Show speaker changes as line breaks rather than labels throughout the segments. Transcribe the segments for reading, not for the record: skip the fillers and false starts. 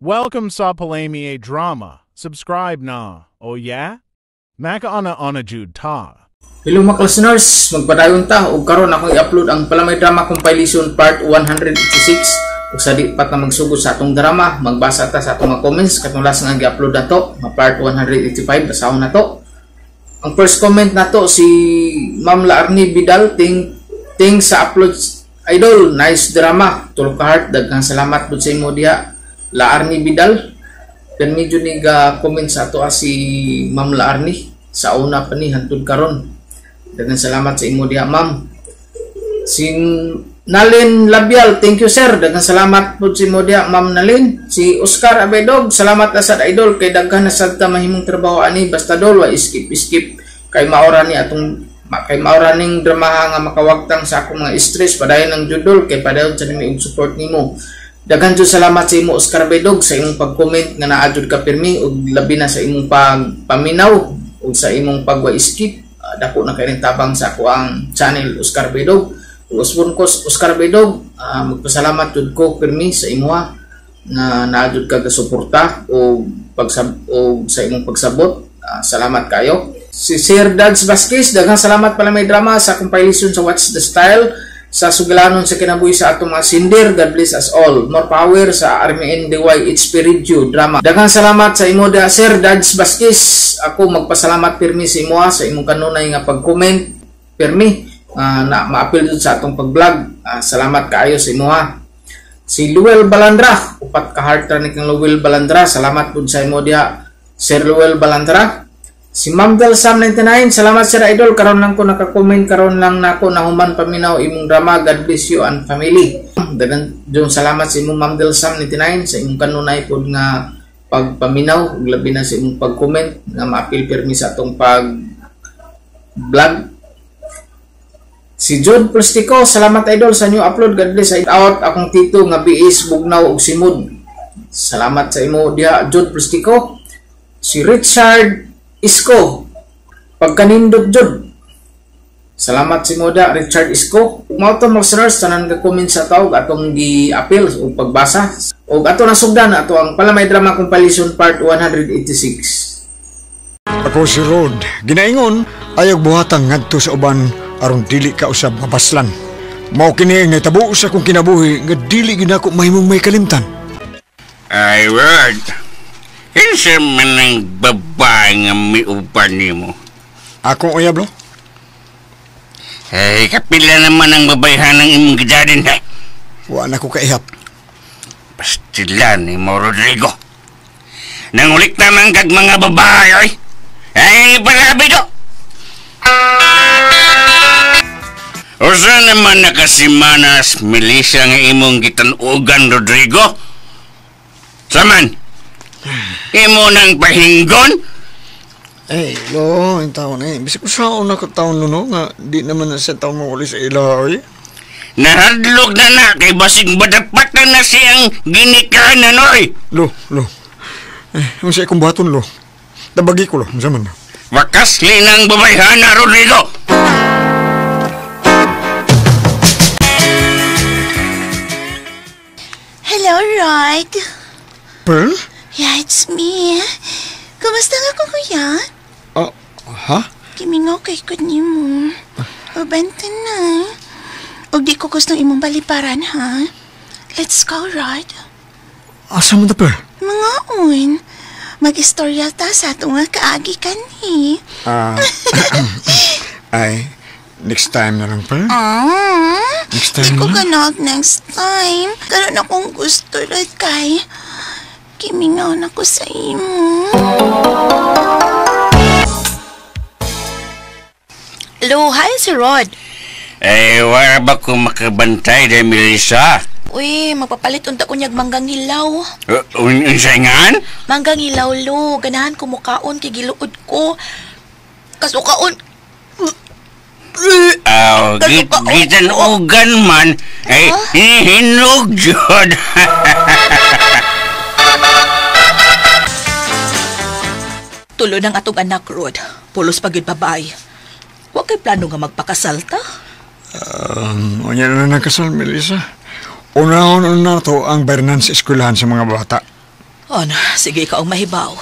Welcome sa Palamye Drama. Subscribe na. Oh yeah? Makaana ana jud ta.
Hello mga listeners, magpadayon ta og karon akong i-upload ang Palamay Drama Compilation Part 186. Ug sa di pa ta magsugod sa atong drama, magbasa ta sa atong mga comments katong last nga gi-upload nato, nga part 185, basahon nato. Ang first comment nato si Ma'am Laarni Vidal, ting ting sa upload idol, nice drama, tulo ka heart, daghang salamat pud sa imo diha, Laarni Vidal. Then medyo ni ga comment sa ato si Ma'am Laarni sa una pa ni hantud karon. Daghang salamat sa imo diha, ma'am. Si Nalin Labial, thank you sir. Daghang salamat pud sa imo diha, Ma'am Nalin. Si Oscar Abedog, salamat asad idol kay daghan na sad ta mahimong trabaho ani basta dol wa skip skip kay maora ni atong kay maora ning dramaha nga makawagtang sa akong mga stress. Padayon ang judol kay padayon sa nimi og support nimo. Daghan jud salamat sa imo Oscar Bedog sa imong pag-comment nga naa jud ka pirmi ug labi na sa imong pagpaminaw ug sa imong pagwa-skip. Dako na kay tabang sa ako ang channel Oscar Bedog. Ug usbon ko Oscar Bedog, magpasalamat jud ko pirmi sa imuha nga naa jud ka gasuporta o pagsab o sa imong pagsabot. Salamat kayo. Si Sir Dads Vasquez, daghang salamat pala may drama sa compilation sa What's the Style sa sugilanon sa kinabuhi sa atong mga sinder. God bless us all. More power sa Army NDY HP Radio Drama. Daghang salamat sa imo da Sir Dads Vasquez. Ako magpasalamat pirmi sa imo sa imong kanunay nga pag-comment pirmi na maapil jud sa atong pag-vlog. Salamat kaayo sa imo. Si Luel Balandra, upat ka heart ra ni kang Luel Balandra. Salamat pud sa imo diha Sir Luel Balandra. Si Ma'am Del Sam 99, salamat sir idol, karon lang ko naka-comment, karon lang nako nahuman paminaw imong drama. God bless you and family. Daghang jud salamat sa imong Ma'am Del Sam 99 sa imong kanunay pod nga pagpaminaw ug labi na sa imong pag-comment nga maapil pirmi sa atong pag vlog. Si John Plastico, salamat idol sa new upload. God bless out akong tito nga biis bugnaw ug simod. Salamat sa imo diha John Plastico. Si Richard Isko, pagkanindot jud. Salamat si Moda Richard Isko. Mao to mga listeners, tanan ka comment sa tawag atong gi-appeal o pagbasa. Og ato na sugdan ato ang Palamay Drama Compilation Part 186.
Ako si Rod, ginaingon ayaw buhatang ngadto sa uban aron dili ka usab mabaslan. Mao kini ang nahitabo sa akong kinabuhi nga dili gyud nako mahimong may kalimtan.
Ay, Rod. Kinsa man ang babae nga miuban nimo?
Akong uyab, lo?
Ay, kapila naman ang babayhan ng imong gidadin, ha?
Wa na ko kaihap.
Pastilan ni mo, Rodrigo. Nangulik naman kag mga babae, ay. Ay, palabi do! Usa naman nakasimanas, Melissa nga imong gitanugan, Rodrigo? Saman? Imo nang pahinggon?
Eh, lo, yung taon eh. Bisag ko saan na ka taon, lo, no? Nga, di naman na siya taon mo uli sa ila, oy.
Nahadlok na na, kay basig badapat na na siyang ginikanan, oy.
Lo, lo. Eh, ang siya akong buhaton, lo. Tabagi ko, lo. Ang man na.
Wakas linang babayhana, Rodrigo!
Hello, Rod.
Pearl?
Yeah, it's me. Kumusta nga ko, kuya?
Ha?
Kimingaw kay ko nimo. Uban ta na. Og di ko gustong imong baliparan, ha? Let's go, Rod.
Asa man ta, Pearl?
Mga un. Mag-istorya ta sa atong nga kaagi kanhi.
Ay, next time na lang, Pearl. Next
Di
time
ko
na lang.
ganag next time. Karon akong gusto, Rod, kay kimingaw na ko sa imo.
Hello, hi si Rod.
Eh, wala ba ko makabantay dahil Melissa?
Uy, magpapalit unta ko niyag manggang hilaw.
Unsa ngan?
Manggang hilaw, lo. Ganahan ko mukaon kay giluod ko. Kasukaon.
Aw, gitanugan man. Ay, hinog jud.
Tulo ng atong anak, Rod. Pulos pag yun babae. Wa kay plano nga magpakasal ta?
Unya na nagkasal, Melissa. Unahon na to ang bayranan sa eskwelahan sa mga bata.
Ano, sige ikaw ang mahibaw.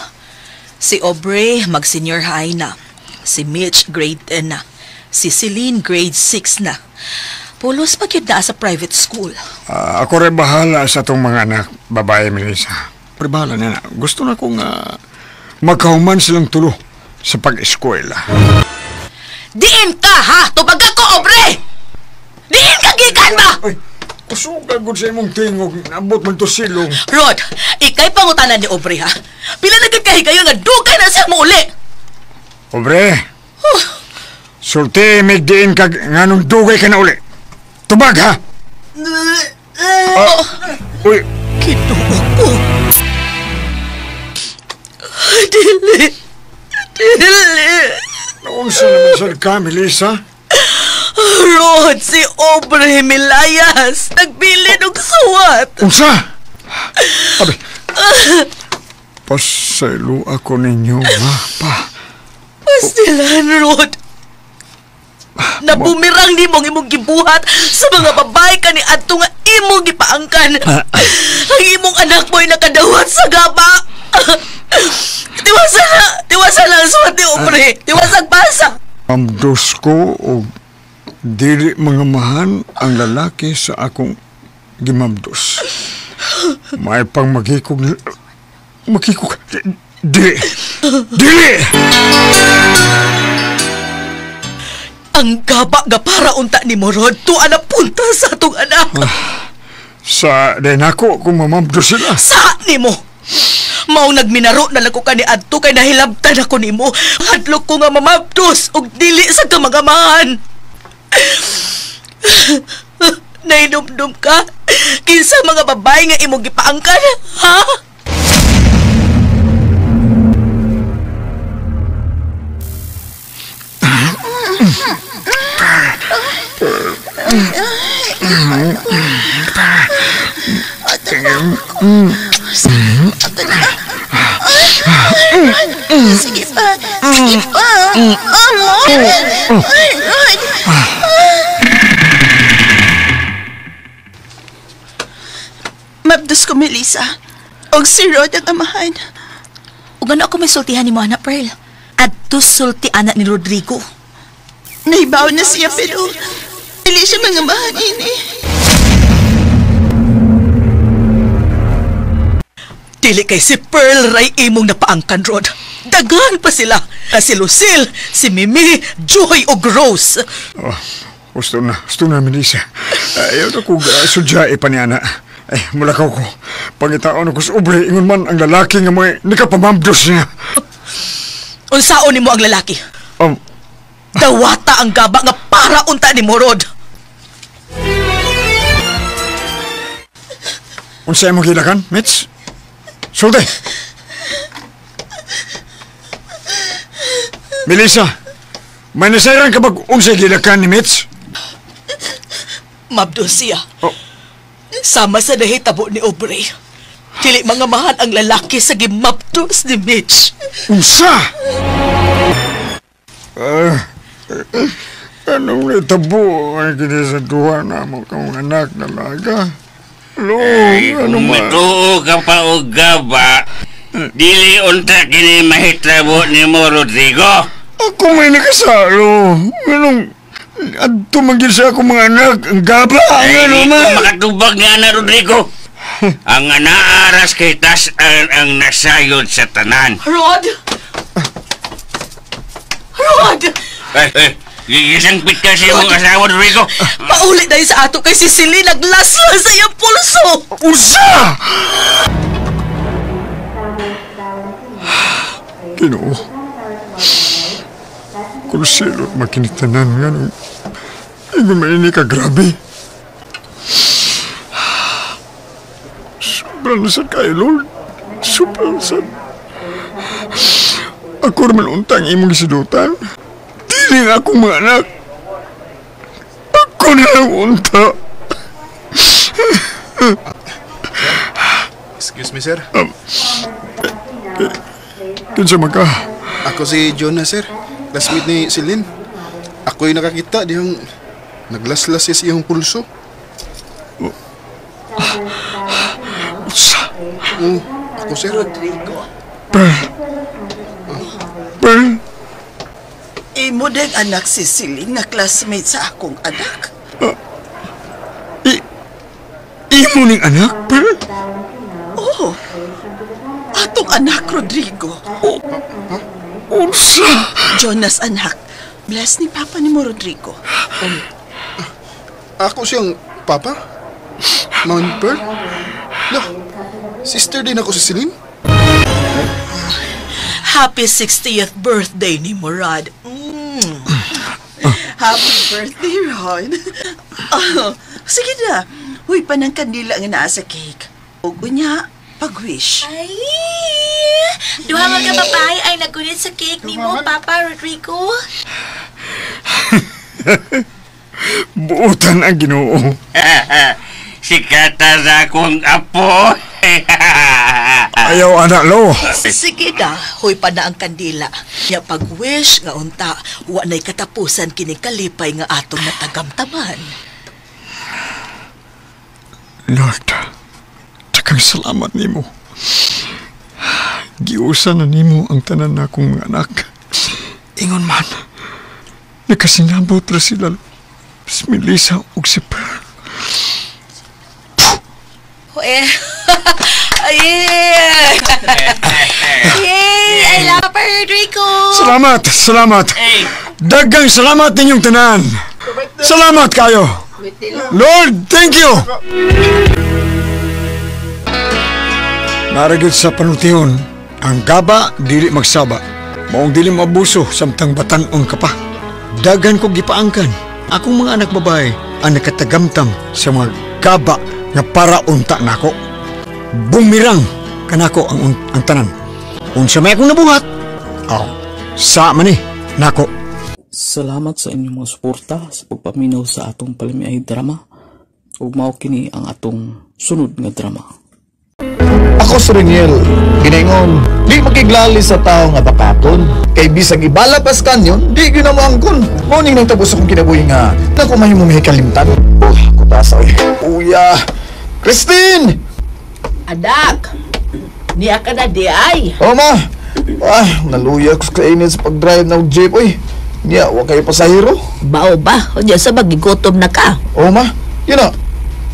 Si Aubrey mag-senior high na. Si Mitch grade 10 na. Si Celine grade 6 na. Pulos pa gyud na sa private school.
Ako rin bahala sa itong mga anak, babae, Melissa. Pero bahala na na. Gusto na kong magkahuman silang tulo sa pag-eskwela.
Diin ka, ha? Tubag ako, Aubrey! Diin ka, gikan ba?
Ay, kusog agad sa imong tingog. Nabot man to silong.
Rod, ikay pangutanan ni Aubrey, ha? Pila na kahigayon nga dugay na siya muuli.
Aubrey, sulti mig diin ka nganong dugay ka na uli. Tubag, ha? Uy.
Kinuo ko. Dili. Dili.
Naunsa naman sa ka, Melissa?
Rod, si Aubrey Milayas. Nagbili ng suwat.
Unsa? Abi. Pasaylo ako ninyo, ma, pa.
Pastilan, Rod. Nabumirang ni mong imong gibuhat sa mga babae ka ni adto nga imong gipaangkan. Ang imong anak mo'y nakadawat sa gaba. Tiwasan na, tiwasan lang suwat ni Aubrey. Tiwasan basa.
Amdos ko o dili mga mahan ang lalaki sa akong gimamdos. May pang maghikog. Maghikog. Dili! Dili!
Ang gaba nga para unta ni Morod, tuwa na punta sa atong anak.
Sa din ako kung mamamdos sila.
Sa ni mo! Mao nagminaro na lang ko kani adto kay nahilabtan ako nimo. Hadlok ko nga mamabdos og dili sa kamagamahan. Nahinumdum ka? Kinsa mga babae nga imong gipaangkan, ha?
Sige pa. Sige pa. Amo. Ay, Rod. Mabdos ko, Melissa. Og si Rod ang amahan.
Ug ano ako may sultihan ni mo, anak Pearl? Adto sulti anak ni Rodrigo.
Naibaw na siya pero dili siya mga mahan ini.
Dili kay si Pearl ray imong napaangkan, Rod. Daghan pa sila. Si Lucille, si Mimi, Joy o Rose.
Oh, gusto na, Melissa. Ayaw na kong sudyae pa niya na. Ay, mulakaw ko. Pangitaon ako sa Aubrey, ingon man ang lalaki nga mga nakapamamdos niya.
Unsaon nimo ang lalaki? Dawata ang gaba nga para unta ni Morod.
Unsa imong gilakan, Mitch? Sulti! Melissa, may nasayran ka bag unsay gilakan ni Mitch?
Mabdos siya.
Oh.
Sama sa nahitabo ni Aubrey. Dili mga mahan ang lalaki sa gimapdos ni Mitch.
Unsa? Anong nitabo ang kini sa duha na mo kang anak na laga? Lo, ano man?
Matuo ka pa o gaba, dili unta kini mahitrabo ni mo, Rodrigo.
Ako may nakasalo. Anong, adto man sa akong mga anak, ang gaba, ang ano man.
Ay, makatubag nga na, Rodrigo. Ang anaaras kay tas-an ang nasayod sa tanan.
Rod! Rod!
Ay, gisangpit ka sa imong asawa, Rodrigo.
Paulit na sa ato kay si Celine naglasla sa iyang pulso.
Unsa! Ginoo. Kung silot makinitanan nga nung ingon man ini ka grabe. Sobrang sad kayo, Lord. Sobrang sad. Ako naman untang imong gisidutan. Dili nga akong mga anak. Ako na lang unta.
Excuse me, sir.
Kinsa man ka?
Ako si Jonah, sir. Classmate ni Celine. Ako'y nakakita diyang naglaslas siya sa iyong pulso.
Unsa?
Oh, Ako, sir.
Rodrigo.
Pearl.
Imo ding anak si Celine nga classmate sa akong anak.
Imo ning anak, Pearl?
Oh, atong anak, Rodrigo.
Unsa?
Jonas, anak. Bless ni Papa ni mo, Rodrigo.
Ako siyang papa? Mount Pearl? La, sister din ako si Celine?
Happy 60th birthday ni Murad. Mm.
Happy birthday, Rod. Oh, sige na. Huy, panang kandila nga naa sa cake. Ug unya, pag-wish.
Ay! Duha man ka babae ay nagunit sa cake ni mo, Papa Rodrigo.
Buutan ang Ginoo.
Sikata sa akong apo.
Ayaw, anak, lo.
Sige na, huy pa na ang kandila. Nya pag-wish nga unta, wa na'y katapusan kining kalipay nga atong natagamtaman.
Lord, takang salamat nimo. Giusa na nimo ang tanan na akong mga anak. Ingon man, nakasinabot ra sila si Melissa ug si Pearl.
Eh, ay,
Yay! I love Papa Rodrigo!
Salamat, salamat. Daghang salamat ninyong tanan. Salamat kayo. Lord, thank you. Naragod sa panultihon, ang gaba dili magsaba. Maong dili maabuso samtang batan-on ka pa. Daghan kong gipaangkan. Akong mga anak babae ang nakatagamtam sa mga gaba nga para unta nako. Bumirang kanako ang tanan. Unsa may akong nabuhat? Oh, sa man ni nako.
Salamat sa inyong mga suporta sa pagpaminaw sa atong palamiay drama. Ug mao kini ang atong sunod nga drama.
Ako si Reniel, ginaingon, di makiglali sa tao nga bakaton. Kay bisag ibala pas kanyon, di ginamuangkon. Morning nang tapos akong kinabuhi nga, naku mahimo mahikalimtan. Oh, kutasa oy. Uya! Christine!
Anak, niya ka na di ay.
Oh ma! Ah, naluya ko sa kainit sa pag-drive ng jeep oy. Niya, wa kayo pasahero.
Bao ba? O diyan sa magigutom na ka.
Oh ma, yun na.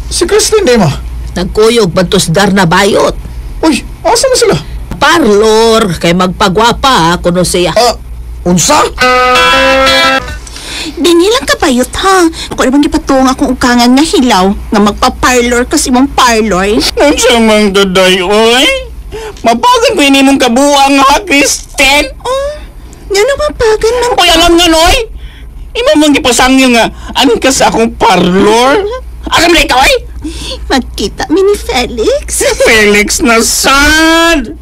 Si Christine di ma.
Nagkuyog bantusdar na bayot.
Uy, asa na sila?
Parlor, kay magpagwapa kuno siya.
Ah, unsa?
Dini lang kabayot ha. Ako naman gipatuong akong ukangan nga hilaw nga magpa-parlor kasi imong parlor.
Unsa man daday, oy? Mapagan ko ini mong kabuang ha, Kristen?
Oh, nga mapagan man.
Oy, alam nga, noy. Imo mong gipasangyo nga, anong ka sa akong parlor? Alam na ikaw, ay?
Magkita mi ni Felix.
Felix na sad!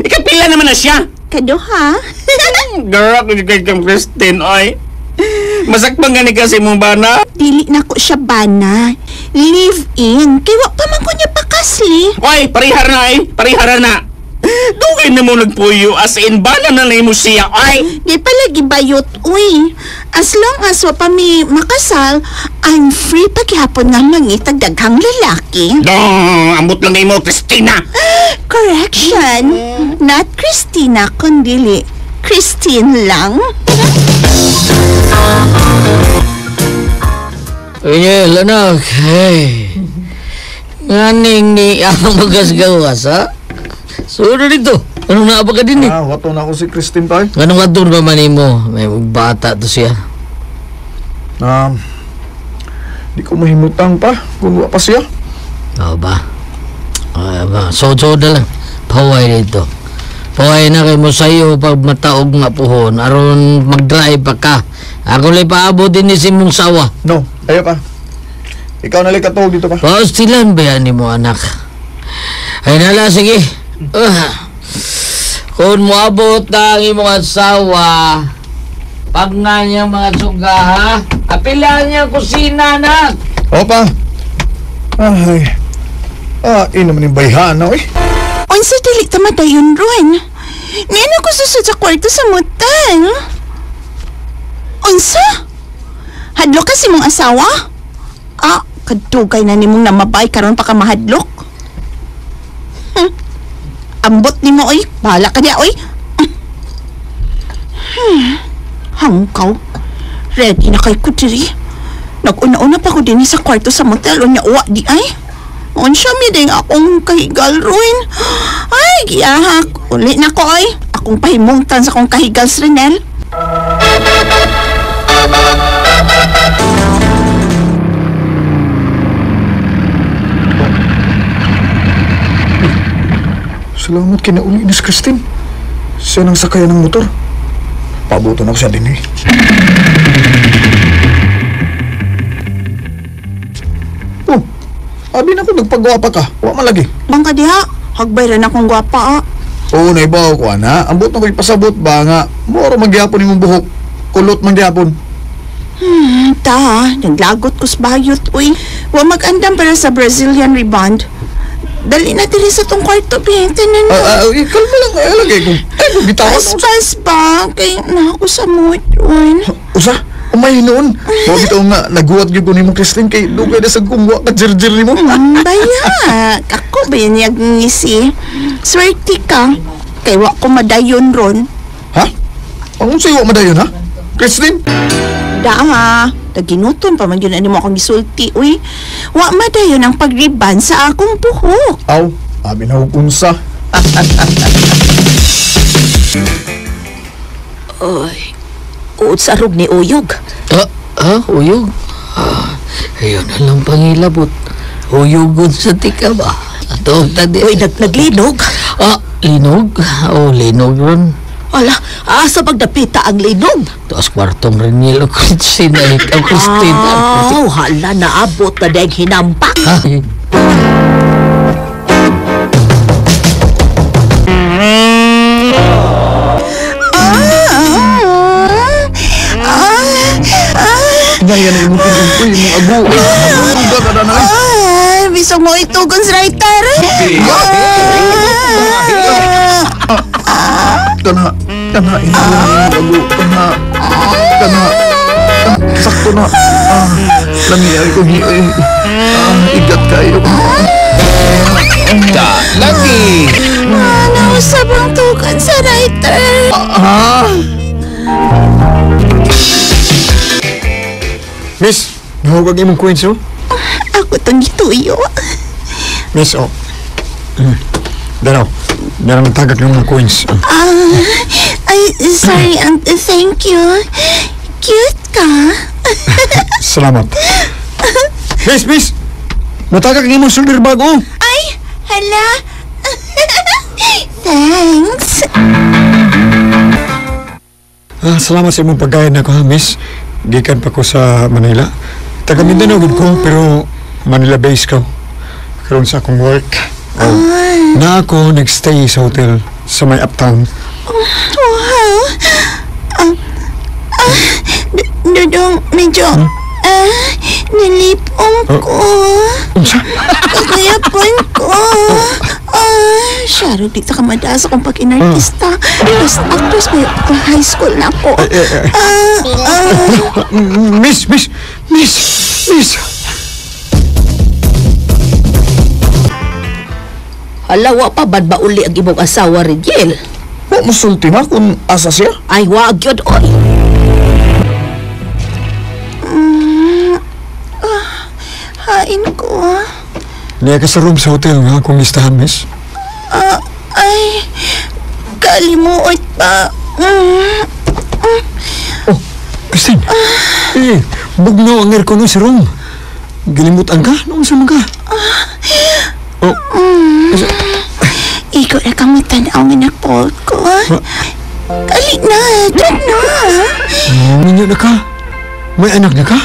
Ikapila naman na siya.
Kaduha.
Garak ko kay kang Kristen, oy. Masakpan gani kasi mong bana.
Dili na ko siya bana. Live in. Kay wa pa man ko niya pakasli.
Oy, parihara na eh. Parihara na. Dugay na mo nagpuyo as in bana na mo siya, oy.
Di pala gibayot, uy. As long as wa pa mi makasal, I'm free paghapon nga mangitag daghang lalaki.
Dong, ambot lang mo, Christina.
Correction. Not Christina, kundili Christine lang.
Uy, anak, hey. Nganing ni ang magasgawas, ha? Suro dito. Anong naaba ka din eh?
Ah, wato na ako si Christine tayo.
Anong wato ba man mo? May bata to siya.
Di ko mahimutang pa kung wa pa siya.
Oo ba? Ay, ba? So-so na lang. Paway dito. Paway na kay mo sa'yo pag mataog nga puhon. Aron mag-drive pa ka. Ako lang paabot din ni Simong sawa.
No, ayaw pa. Ikaw na lang katuog dito pa.
Paustilan ba yan ni mo anak? Ay nala, sige. Kung moabot na ang imong asawa, pag nga niyang mga suga, ha? Apilan niya ang kusina, anak!
Opa! Ay, inom ni bayhana, oy.
Unsa dili ta madayon ron? Ngano ko susud sa kwarto sa motel? Unsa? Hadlok ka si mong asawa? Ah, kadugay na nimong namabay karon pa ka mahadlok. Ambot nimo oy. Bahala ka niya oy. Hangkaw. Ready na kay ko diri. Nag-una-una pa ko din sa kwarto sa motel unya uwa di ay. Unsa mi ding akong kahigal ruin. Ay, giyahak. Uli na ko ay. Akong pahimungtan sa akong kahigal sa Renel.
Salamat kinauli ni Christine. Siya nang sakay ng motor. Pabuto na ko siya din eh. Oh, abi na ko nagpagwapa ka. Wa man lagi.
Bangka diha, hagbay ra na akong gwapa ah.
Oo, naibaw ko ana. Ambot na ko'y pasabot ba nga. Moro magyapon imong buhok. Kulot man gyapon.
Ta, naglagot ko sa bayot uy. Wa mag-andam para sa Brazilian rebond. Dali na diri sa tong kwarto, be. Tanan na.
Kalma lang. Ay, lagi kung bitawan.
Paspas ba? Kay na ako sa mood, uy.
Usa? Umay noon. Huwag ito nga, naguwat yun ko ni mo, Christine, kay dugay na sa kung wa ka jirjir ni mo.
Baya. Ako ba yan yung ngisi? Swerte ka. Kay wa ko madayon ron.
Ha? Ang sa'yo wa madayon, ha? Christine?
Da, ha. Naginuton pa man yun ani mo akong gisulti, uy. Wa madayon ang pagriban sa akong buhok.
Aw, abi na unsa.
Oy, uod sa rog ni Uyog.
Uyog? Ayun na lang pangilabot. Uyog sa tika ba? Ato, tadi.
Uy, naglinog?
Linog? Oh, linog ron.
Ala, asa pagdapita ang linog?
Taas kwartong Reniel o Christina. Ikaw, Christina.
Oh, hala, naabot na dahil hinampak.
Ngayon na imong pinumpoy, imong agu.
Ay, bisog mo itugon sa writer.
Kana, kana, imong agu, kana, kana, sakto na. Lami ay kong igat kayo.
Da, lagi.
Nausap ang tugon sa writer.
Miss, nahugag imong coins, oh?
Ako itong gituyo.
Miss, oh. Daraw. Darang tagak ng mga coins.
Ay, sorry, thank you. Cute ka.
Salamat. Miss, miss! Natagak ng imong shoulder bag, oh!
Ay, hala. Thanks.
Salamat sa imong pagkain ako, ha, miss. Gikan pa ko sa Manila. Taga Mindanao gud ko, pero Manila base ko. Karon sa akong work. Oh. Na ako nagstay sa hotel sa may uptown.
Wow. Dudong, medyo nalipong ko.
Unsa?
Kagayapon ko. Syaro, di ta kamada sa akong pag-inartista. Best actress pa high school na ako.
Miss, miss, miss, miss.
Hala, wa pa bad ba uli ang imong asawa, Riel?
Wa musulti ma kung asa siya?
Ay, wa gyud oy.
Hain ko.
Niya ka sa room sa hotel nga kung listahan, miss.
Ay, kalimuot pa.
Oh, Christine. Bugnaw ang aircon sa room. Gilimutan ka? Noong sa mga? Oh.
Ikaw na kang matanaw nga nag-fault ko. Kali na, dyan na.
Minyo na ka? May anak na ka?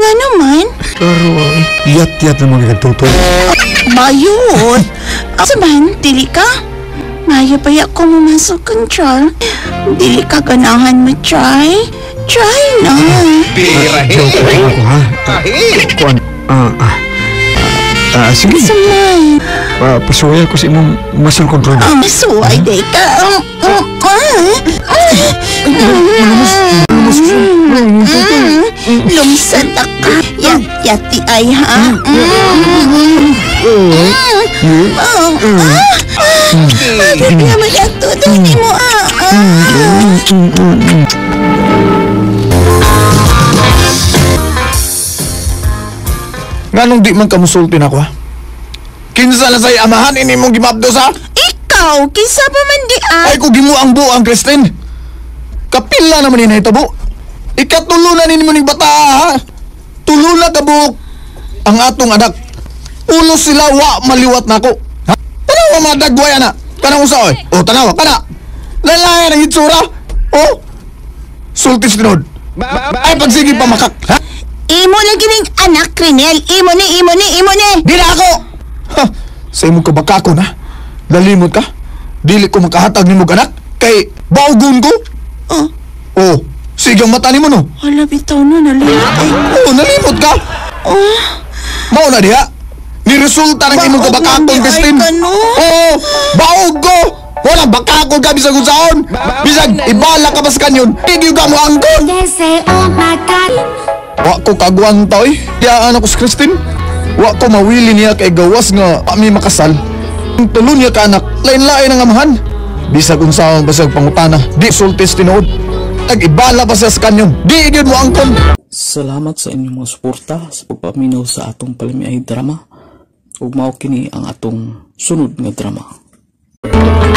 Nga naman.
Pero, yat-yat na mga kagtutol.
Bayot! Sa man, dili ka? Maya pa ako mamasok control. Dili ka ganahan mo try. Try na.
Joke lang ako, ha? Kuan, sige.
Saman.
Pasuway ako sa imong muscle control.
Suway day ka. Lumsat ka. Yati ay, ha? Pwede naman ato. Dali mo ah.
Nganong di man kamusulti na ako ha? Kinsa na sa'y amahan ini mong gimabdos ha?
Ikaw, kinsa pa man di ah?
Ay ko gimuang buang, Christine. Kapila naman ini hitabo. Ikatulo na nini mo ning bata ha? Tulo na kabuok ang atong anak. Ulo sila wa maliwat nako. Ha? Tanawa mga dagway ana. Kanang usa oy. O tanawa kana. Lalaki ng itsura. O. Sultis tinod. Ay pagsige pa makak. Ha?
Imo lang kining anak, Rinel. Imo ni, imo ni, imo ni.
Di na ako. Ha, sa imong kabakako na. Nalimot ka. Dili ko makahatag nimo anak kay baugon ko.
Oh.
Oh, sigang mata nimo no.
Hala bitaw no, nalimot ay.
Oh, nalimot ka.
Oh.
Mao na diha. Ni resulta ng imong kabakakon, Christine. Oo, baog ko. Wala bakakon ka bisag unsaon. Bisag ibala ka pas kanyon. Hindi ka mo angkon. Wa ko kagwanta oy. Diyaan ako si Christine. Wa ko mawili niya kay gawas nga kami makasal. Ang tulo niya ka anak, lain-lain ang amahan. Bisag unsaon basag pangutana, di sultis tinuod. Nag-ibala pa siya sa kanyon. Di gyud mo angkon.
Salamat sa inyong mga suporta sa pagpaminaw sa atong palamiay drama. Ug mao kini ang atong sunod nga drama.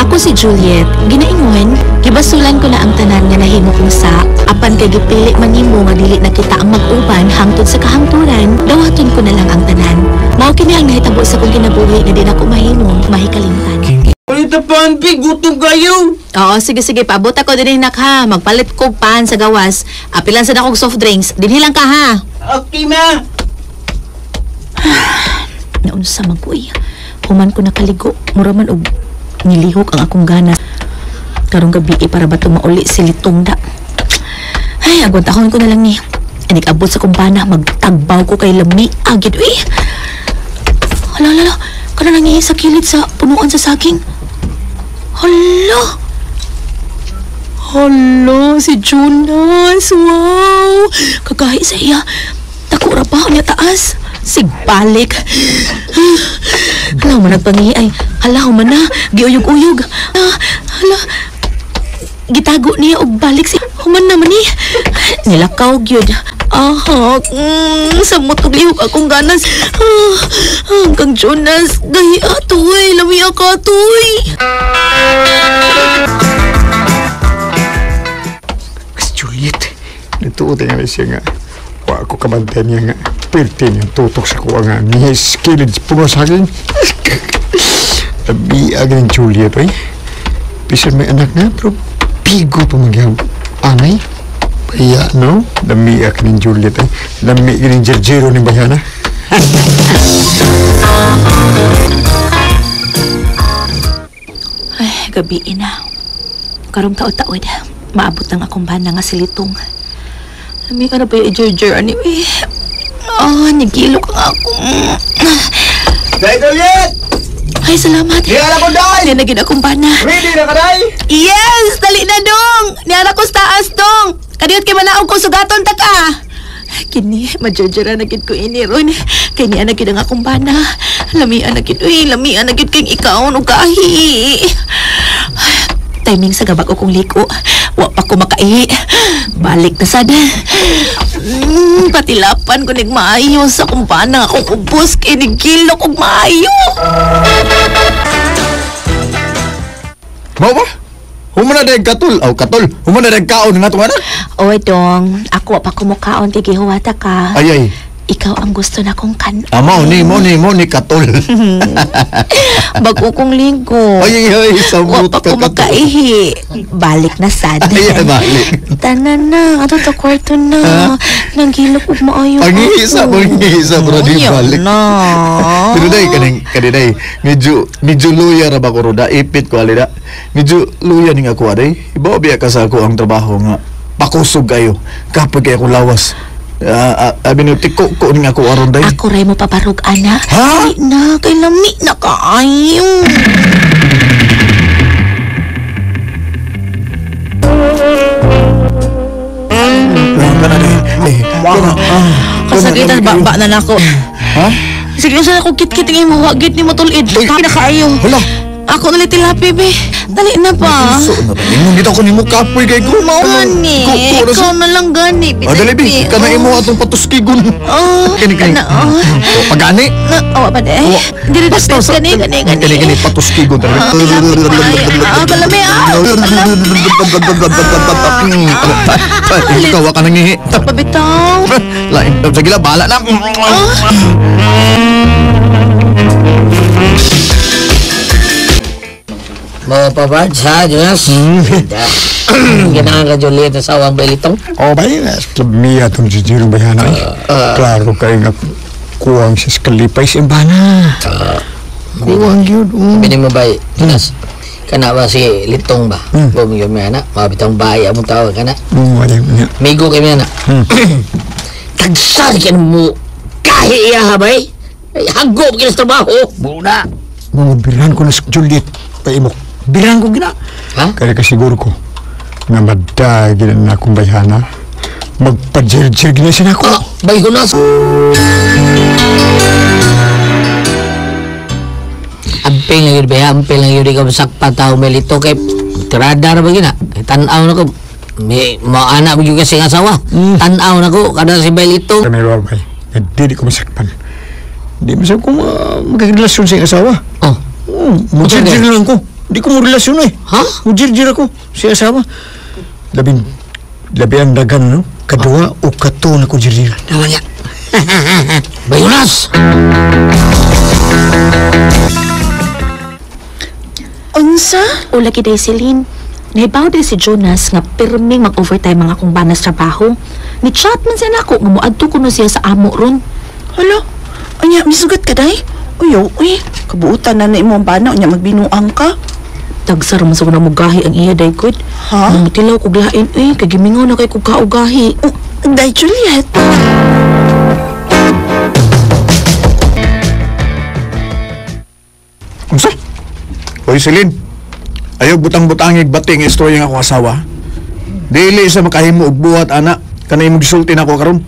Ako si Juliet, ginaingon, gibasulan ko na ang tanan nga nahimo kong sa, apan kay gipili man nimo nga dili na kita ang mag-uban hangtod sa kahangturan, dawaton ko na lang ang tanan. Mao kini ang nahitabo sa kong kinabuhi nga di na ko mahimong mahikalimtan.
Palita pan, Big, gutom kayo!
Oo, sige sige, paabot ako dinhi nak ha, magpalit kog pan sa gawas, apilan sa akong soft drinks, dinhi lang ka ha.
Okay ma!
Naunsa man ko eh. Human ko nakaligo, mura man og nilihok ang akong gana. Karong gabi eh, para ba tumauli si Litong da. Ay, agwantahon ko na lang ni. Anig-abot sa kumpana, magtagbaw ko kay lami. Agid, uy! Hala, hala, kana nangihi sa kilid sa punuan sa saging. Hala! Hala, si Jonas! Wow! Kagahi sa iya. Takura pa, niya taas. Sigbalik. Hala, man nagpangihi ay. Hala, man na. Giuyog-uyog. Hala. Gitago niya og balik si human naman ni. Nilakaw gyud. Aha, samot og lihok akong ganas. Hanggang Jonas, gahi atoy, lami ka atoy.
Juliet, nagtuot nga siya nga. Wa ako kabantay niya nga. Pirti niyang tutok sa kuha nga. Nihis kilid puno sa akin. Labiag ng Juliet, oy. Bisan may anak na, pero pigo pa magyang anay. Baya, no? Lamiak ng Juliet, ay. Lami ng Jerjero ni Bayana.
Ay, gabi na. Karong taod-taod, maabot ang akong bana nga silitong. Lami ka na ba yung Jerjer anyway? Ah, nagilok ang akong...
Day, Juliet!
Ay, salamat.
Niara ko, Day!
Niya na akong bana.
Ready na ka, Day?
Yes! Dali na, dong! Niara ko sa taas, dong! Kadiyot kay manaog kong sugaton ta ka! Kini, majerjera na gid ko ini ron. Kay niya na gid ang akong bana. Lamian na gid, uy, lamian na gid kay ikaon og kahi. Timing sa gabag ko kong liko. Wa pa ko makaihi. Balik na sad. Patilapan ko nigmaayo sa akong bana akong ubos kay nigilok og maayo.
Mao ba? Humana dahil katol. Aw, katol. Humana dahil kaon nga itong anak.
Oy, dong. Ako pa kumukaon kay gihuwata ka.
Ay, ay.
Ikaw ang gusto na kong kanon.
Ah, mao ni katol.
Bago kong linggo.
Ay, ay, ay. Samot
Wa pa
ka
ko makaihi. Balik na sad.
Ay, ay, balik.
Tanan na. Ato to kwarto na. Nanggilok og maayo.
Pangihisa, pangihisa, bro. Di balik.
na.
Pero day, kaning day, medyo luya ra ba ko roda? Ipit ko, alida. Medyo luya ning ako, aday. Ibaw biya ka sa ako ang trabaho nga. Pakusog kayo. Kapag kay ako lawas. Abi no, tiko ko ning ako aron day.
Ako ray mo pabarog, ana.
Ha?
Dali na, kay lami na kaayo. Kasagitan, ba na nako.
Ha?
Sige, usa ako kit-kit ng imo, wagit ni mo tulid. Kaya na kaayo.
Hala.
Ako na tilapi, be. Dali na pa.
So, na ba? Ingon dito ako nimo kapoy kay ko.
Gani. Ikaw na lang gani.
Ah, dali, be. Ikaw na imo atong patuskigon.
Oh.
Kani, kani.
Na, oh.
Oh, pagani.
Na, oh, pa de. Dili na
Basta sa...
gani, gani, gani.
Kani, kani, patuskigon.
Ah, kalami, ah.
Ikaw, waka nang ihi.
Pabitaw.
Lain. Sige lang, bahala na.
Mga papards, ha, Jonas? Ginangan ka, Juliet, sa sawang belitong.
Oh, bay, Club Mia itong jijirong bayana. Klaro kayo nga kuwang siya sa kalipay sa imbana. Kuwang yun.
Sabi mo ba, Jonas, kana ba si Litong ba? Bum yun may anak, mabitang bahay among tao, kana? Migo kami anak. Tagsar ka mo, kahi iya ha, bay? Ay, hagop ka sa trabaho. Muna.
Mga birahan ko na sa Juliet, paimok. Birahan ko gina.
Ha?
Kaya kasiguro ko, nga madagin na akong bayhana, magpajirjir gina siya na ako.
Bay Jonas! Amping lang yun ba? Amping lang yun ikaw sakpa tao may lito kay tirada na ba gina? Tanaw na ko. May mga anak mo kasi ng asawa. Tanaw na ko. Kada si Bailito.
Kami ba bay? Hindi ko masakpan. Hindi masakpan kung magkakarelasyon sa iyong asawa.
Oh.
Mujirjir lang ko. Hindi ko mo relasyon eh.
Ha?
Mujirjir ako sa asawa. Labi ang dagan, no? Kadua o kato na ko jirjiran.
Naman niya. Bayunas!
Unsa?
O lagi day Celine. Nahibaw day si Jonas nga pirming mag-overtime mga akong banas trabaho. Ni chat man siya nako nga moadto kuno siya sa amo ron.
Hala, anya misugat ka day? Uyaw, uy, kabuutan na na imong bana unya magbinuang ka.
Tagsar man sa ko na mugahi ang iya day good.
Ha?
Mamutilaw kog lain eh, kay gimingaw na kay kog kaugahi.
Oh, day Juliet.
Unsa? Hoy, Celine. Ayaw butang-butangig bating istorya nga akong asawa. Dili sa makahimo og buhat ana kanay imong gisulti nako karon.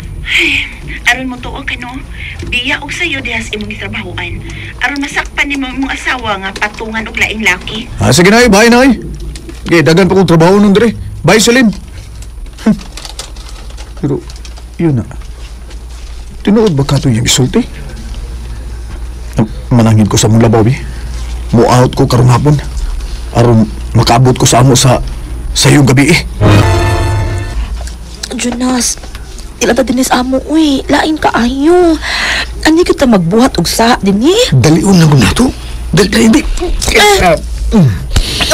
Aron mo tuo kano, biya og sayo diha sa imong gitrabahoan. Aron masakpan nimo imong asawa nga patungan og laing laki.
Ah, sige na, bye na. Okay, dagan pa kong trabaho nun dire. Bye, Celine. Pero yun na. Tinuod ba kato yung gisulti? Manangin ko sa mong labaw, bi. Mo-out ko karong hapon. Aron makaabot ko sa amo sa sayong gabi eh.
Jonas, ila ta dinis amo uy, lain ka ayo. Ani kita magbuhat og sa dinhi?
Dalion na ko nato. Dali, dali.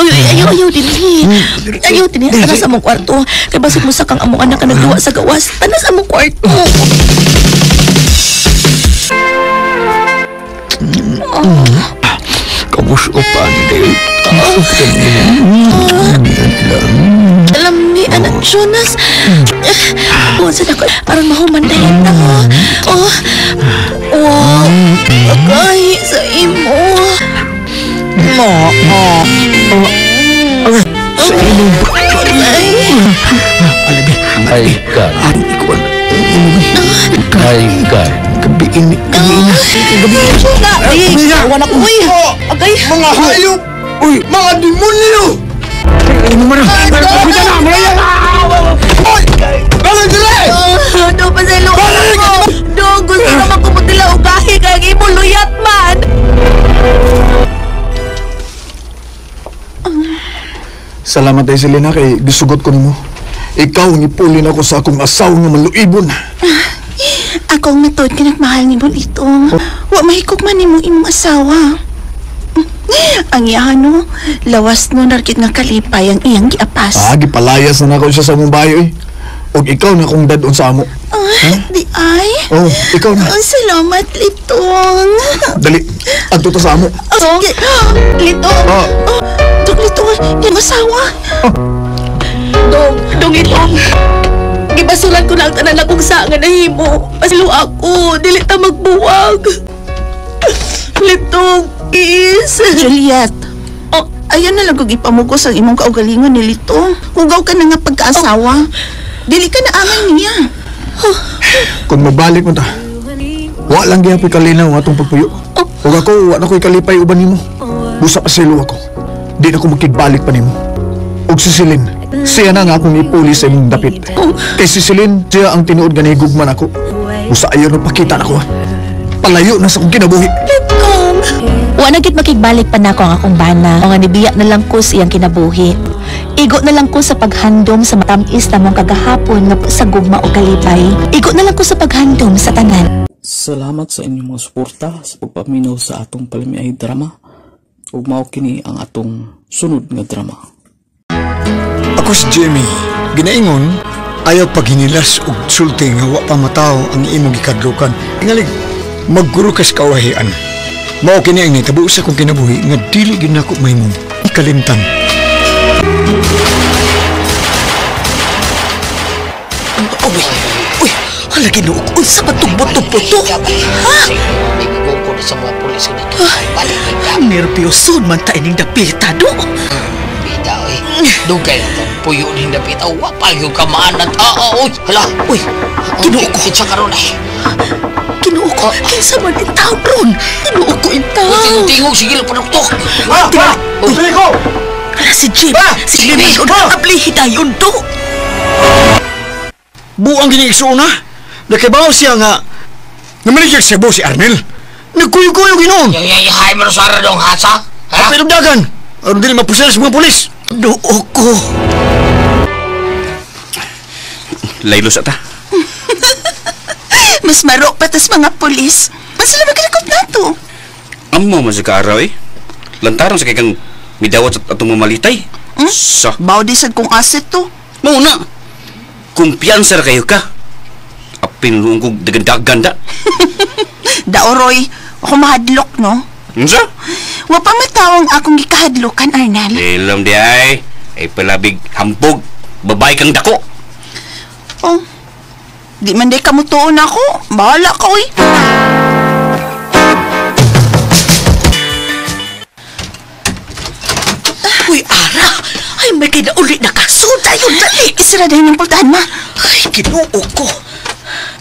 Uy, ayaw, ayaw dinhi. Ayaw dinhi, tanas among kwarto. Kay basig mo sakang among anak ka nagduwa sa gawas. Tanas among kwarto.
Kamuso pa ni Dale.
Alam ni anak Jonas. Unsa na ko aron mahuman dahil na ko. Oh. Wow. Agay sa imo.
Ma. Sa imo. Alabi.
Ay God. Ay God.
Gabiin. Gabiin. Gabiin.
Wala ko. Uy. Agay.
Mga hayop! Uy! Mga demonyo!
Ano mo na?
Kapita na! Malaya! Uy! Balik dili!
Do pa sa ilo. Do gusto naman ko mutila ugahi kag imo luyat man.
Salamat ay Selena kay gisugot ko nimo. Ikaw ang ipulin ako sa akong asawa nga maluibon.
Ako ang matuod ka nagmahal ni Bolitong. Wa mahikog man nimo imong asawa. Ang iya no, lawas no narkit nga kalipay ang iyang giapas.
Ah, gipalayas na nako siya sa among bayo eh. Og ikaw na akong dadon sa amo.
Ah, di ay.
Oh, ikaw na.
Oh, salamat, Litong.
Dali, adto ta sa amo.
Oh, Litong.
Oh.
Oh, Dong Litong, iyang asawa.
Dong, dong itong. Gibasuran ko na ang tanan akong sa nga nahimo. Pasilo ako, dili ta magbuwag. Litong, please.
Juliet.
Oh.
Ayan na lang kung ipamugos ang imong kaugalingon ni Litong. Hugaw ka na nga pagkaasawa. Dili ka na angay niya.
Kung mabalik mo ta, wa lang gyapon kalinaw atong pagpuyo. Ug ako, wa na ko'y kalipay uban nimo. Busa paselo ako. Di na ko makigbalik pa nimo. Og si Celine, siya na nga akong ipuli sa imong dapit. Kay si Celine, siya ang tinuod nga nahigugman ako. Busa ayaw na pakita na ko. Palayo na sa akong kinabuhi.
Wa na gid makigbalik pa nako ang akong bana. O nga nibiya na lang ko sa iyang kinabuhi. Igo na lang ko sa paghandom sa matamis na mong kagahapon nga sa gugma o kalipay. Igo na lang ko sa paghandom sa tanan.
Salamat sa inyong mga suporta sa pagpaminaw sa atong palamiay drama. Ug mao kini ang atong sunod nga drama.
Ako si Jimmy. Ginaingon, ayaw paghinilas og sulti nga wa pa mataw ang imong gikadlukan. Ingalig, magguro kas kawahian. Mao kini ang nitabo sa akong kinabuhi nga dili gyud nako mahimong ikalimtan.
Uy, uy, hala Ginoo, unsa ba tong buto-buto? Ha?
Sa mga pulis dito.
Nerbiyoson man ta ining dapita do.
Pita oy. Dugay na tong puyo ning dapita. Wa pa gyud ka maanat. Uy, hala.
Uy, Ginoo ko.
Kinsa karon ay?
Ginoo ko, kinsa man in taon ron? Ginoo ko in taon.
Tingog sige panuktok.
Ma, ma, dali ko.
Hala si Jim. Si Jim man ablihi dayon do.
Buang gini igsuon na. Nakibaw siya nga namaligya sa si Arnel. Nagkuyog-kuyog ginoon.
Yung hay mo sa dong hasa?
Ha? Pero dagan. Aron dili mapusal sa mga pulis.
Doo ko.
Laylo sa ta.
Mas maro pa tas mga pulis. Mas sila magkalikot na to.
Amo man sa kaaraw eh. Lantaran sa kay kang midawat sa atong mamalitay.
Hmm?
Sa.
Bao di sad kong asset to.
Mauna. Kumpiyansa ra kayo ka. Apin luong kong dagandagan da.
Daoroy, ako mahadlok, no?
Unsa?
Wa pa matawang akong gikahadlokan, Arnel.
Ilam di ay. Ay palabig hambog. Babae kang dako.
Oh. Di man day kamutuon ako. Bahala ka, uy.
Uy, Ara. Ay, may kinauli na kaso. Dayon, dali.
Isira dahil ng pultahan, ma.
Ay, Ginoo ko.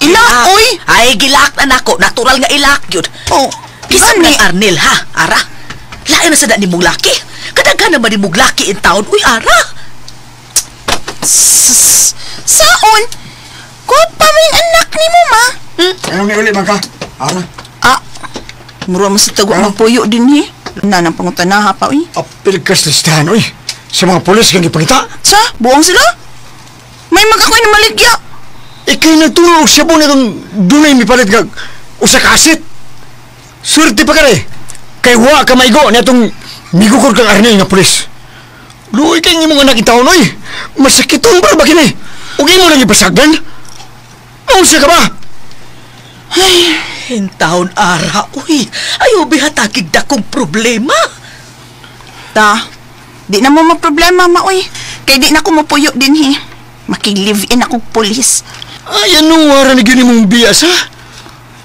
Ilak, uy!
Ay, gilak na nako. Natural nga ilak yun.
Oh,
Kisap ng Arnel, ha, Ara? Lain na sa da ni mong laki. Kadaghan naman ni mong laki in town. Uy, Ara!
Saon? Kupa mo yung anak ni mo, ma.
Hmm?
Anong niuli man ka? Ara?
Ah, mura mo sa tago magpuyo din, he. Nanang pangutanaha pa, uy.
Apil kas listahan, uy. Sa mga pulis kang ipangita.
Sa? Buong sila? May magakoy na maligya.
Ikay nagturo og siyabo na itong dunay mipalit nga usa ka asit. Swerte pa ka rin. Kay wa ka maigo na itong migukod kang Arnel nga pulis. Luoy kay imong anak itaon, oy. Masakiton ba ba kini? Ug imo lang ipasagdan? Unsa ka ba?
Ay, hintahon, Ara, uy. Ayaw bihatagig dakong problema.
Ta, di na mo maproblema, ma, uy. Kay di na ko mapuyo din, he. Makig-live-in akong pulis.
Ay, ano wara ni gini mong bias, ha?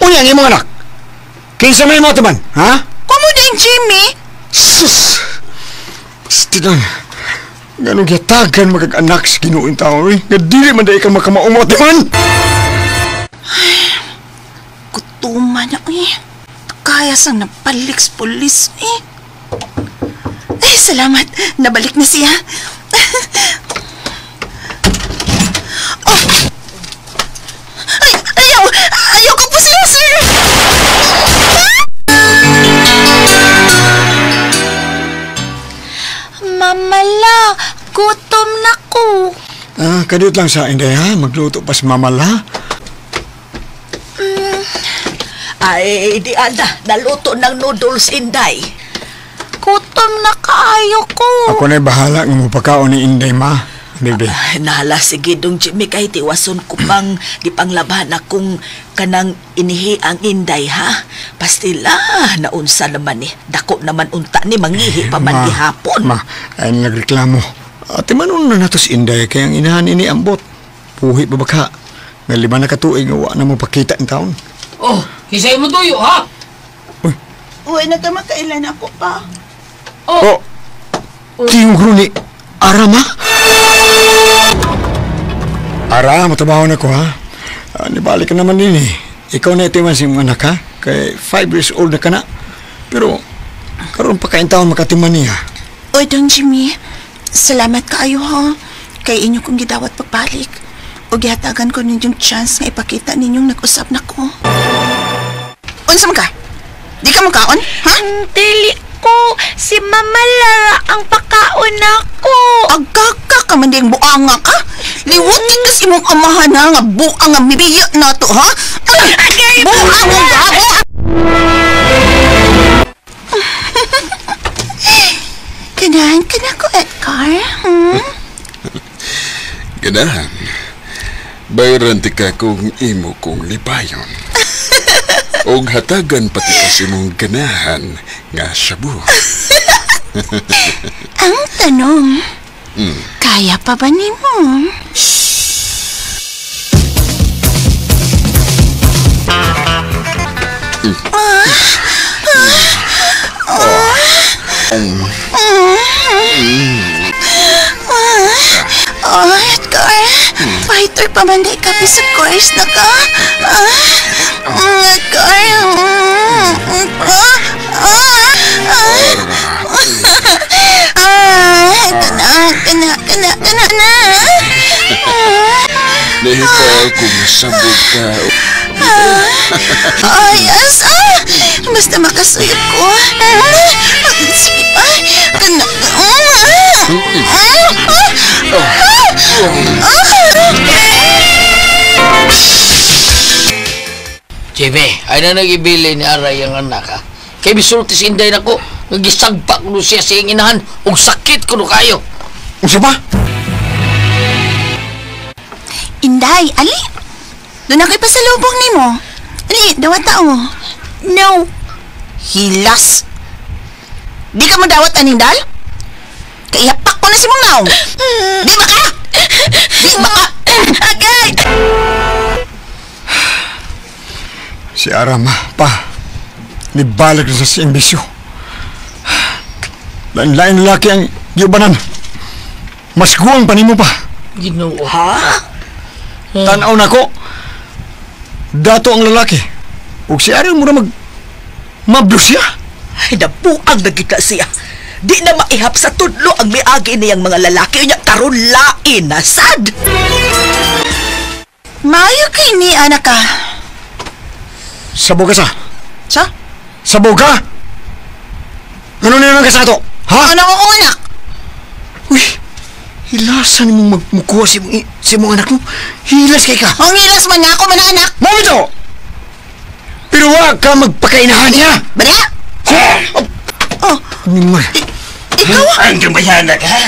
Unya ang imong anak. Kinsa may mo taman, ha?
Kumo din, Jimmy.
Sus! Pastilan. Ganong yatagan magag-anak sa Ginoong tao, eh. Nga dili man dahil ka makamaumot, man!
Ay, kutuma na, eh. Kaya sang nabalik sa pulis, eh. Ay, salamat. Nabalik na siya. Oh! Ay, ayaw! Ayaw ko po sila, sir!
Mamala, gutom na ko.
Ah, kadiyot lang sa inday, ha? Magluto pa si Mamala.
Ay, di ana, naluto ng noodles, Inday.
Gutom na kaayo ko.
Ako na'y bahala nga mapakaon ni Inday, ma. Bebe.
Ay, nahala, sige dong Jimmy, kahit iwason ko pang gipanglaban akong kanang inihi ang Inday, ha? Pastila, naunsa naman eh. Dako naman unta ni, mangihi pa man gihapon.
Ma, ay nagreklamo. Ate manon na nato si Inday, kaya ang inahan ini ambot. Puhi pa baka. Nga 5 na katuig, wa na mo pakita in taon.
Oh, kisay mo tuyo, ha?
Uy.
Uy, nagkamakailan ako pa.
Oh. Oh. Tingro ni Ara, ma? Ara, matabaho na ko, ha? Nibalik ka naman din, eh. Ikaw na ito man si mong anak, ha? Kay 5 years old na ka na. Pero, Karon pa kain taon makatiman niya.
Oy, Don Jimmy, salamat kaayo ha. Kay inyo kong gidawat pagbalik. O gihatagan ko ninyong chance nga ipakita ninyong nag-usap na ko. Unsa man ka? Di ka makaon, ha?
Dili ko. Si Mama Lara ang pakaon nako.
Agkaka ka man ding buanga ka. Liwutin ka sa imong amahan ha, nga buang nga mibiya na to, ha?
Agay,
buang nga buang! Ganahan ka na ko, Edgar. Hmm?
Ganahan? Bayran ti ka kung imo kong lipayon. Og hatagan pati ka sa imong ganahan nga shabu.
Ang tanong, kaya pa ba nimo? Oh, Edgar, fighter pa man di kapi sa course na ka. Edgar, kana, kana, kana, kana.
Nahipa kung sabog ka.
Oh, yes, basta makasuyod ko. Sige pa. Kana,
Jimmy, ay na nag-ibili ni Aray ang anak ha. Kay bisultis inday na ko, nagisagpa ko siya sa iyang inahan, ug sakit ko no kayo.
Unsa ba?
Inday, ali. Doon ako'y pasalubong nimo. Ali, dawat tao.
No.
Hilas. Di ka mo dawat aning dal? Kaihapak ko na si mong naong. Di ba ka? Di ba ka?
Agay!
Si Arama, pa. Nibalik na sa siyang bisyo. Lain-lain laki ang giubanan. Mas guwang pa nimo pa.
Ginoo.
Ha?
Tanaw na ko. Dato ang lalaki. Ug si Ariel mura mag... mablo siya.
Ay, nabuang na gid na siya. Di na maihap sa tudlo ang miagi niyang mga lalaki niya karon lain na sad.
Mayo kay ni anak ka.
Sabog ka sa.
Sa?
Sabog ka? Ano na naman ka sa ato? Ha?
Ano ko anak?
Uy, hilasan mong magmukuha si mong anak mo. Hilas kay ka.
Ang hilas man nga ako man anak.
Momento! Pero wag ka magpakainahan niya.
Bala? Oh. Ikaw?
Ang gambayana ka, ha?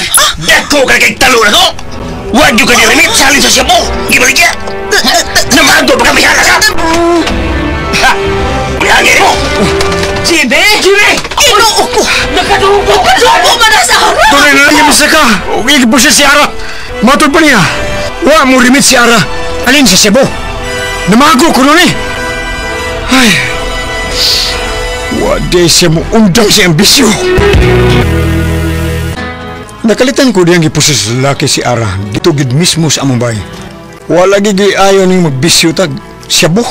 Dako ka kay talo na ko! Huwag yung kaniramit, salin sa siya mo! Gibaligya! Namago pa kambayana ka! Ha? Bihangin mo!
Jimmy!
Jimmy!
Ginoo ko!
Nakadugo!
Nakadugo man na sa harap!
Tuloy na lang yung ka! Uigib mo siya si Ara! Matod pa niya! Wa mo rimit si Ara! Alin sa Cebu! Namago ko nun eh! Ay! Wa di siya mo undang si ambisyo! Nakalitan ko diyang gipuso sa lalaki si Ara dito gid mismo sa among bahay. Wala gid ayon ning magbisyo tag Cebu.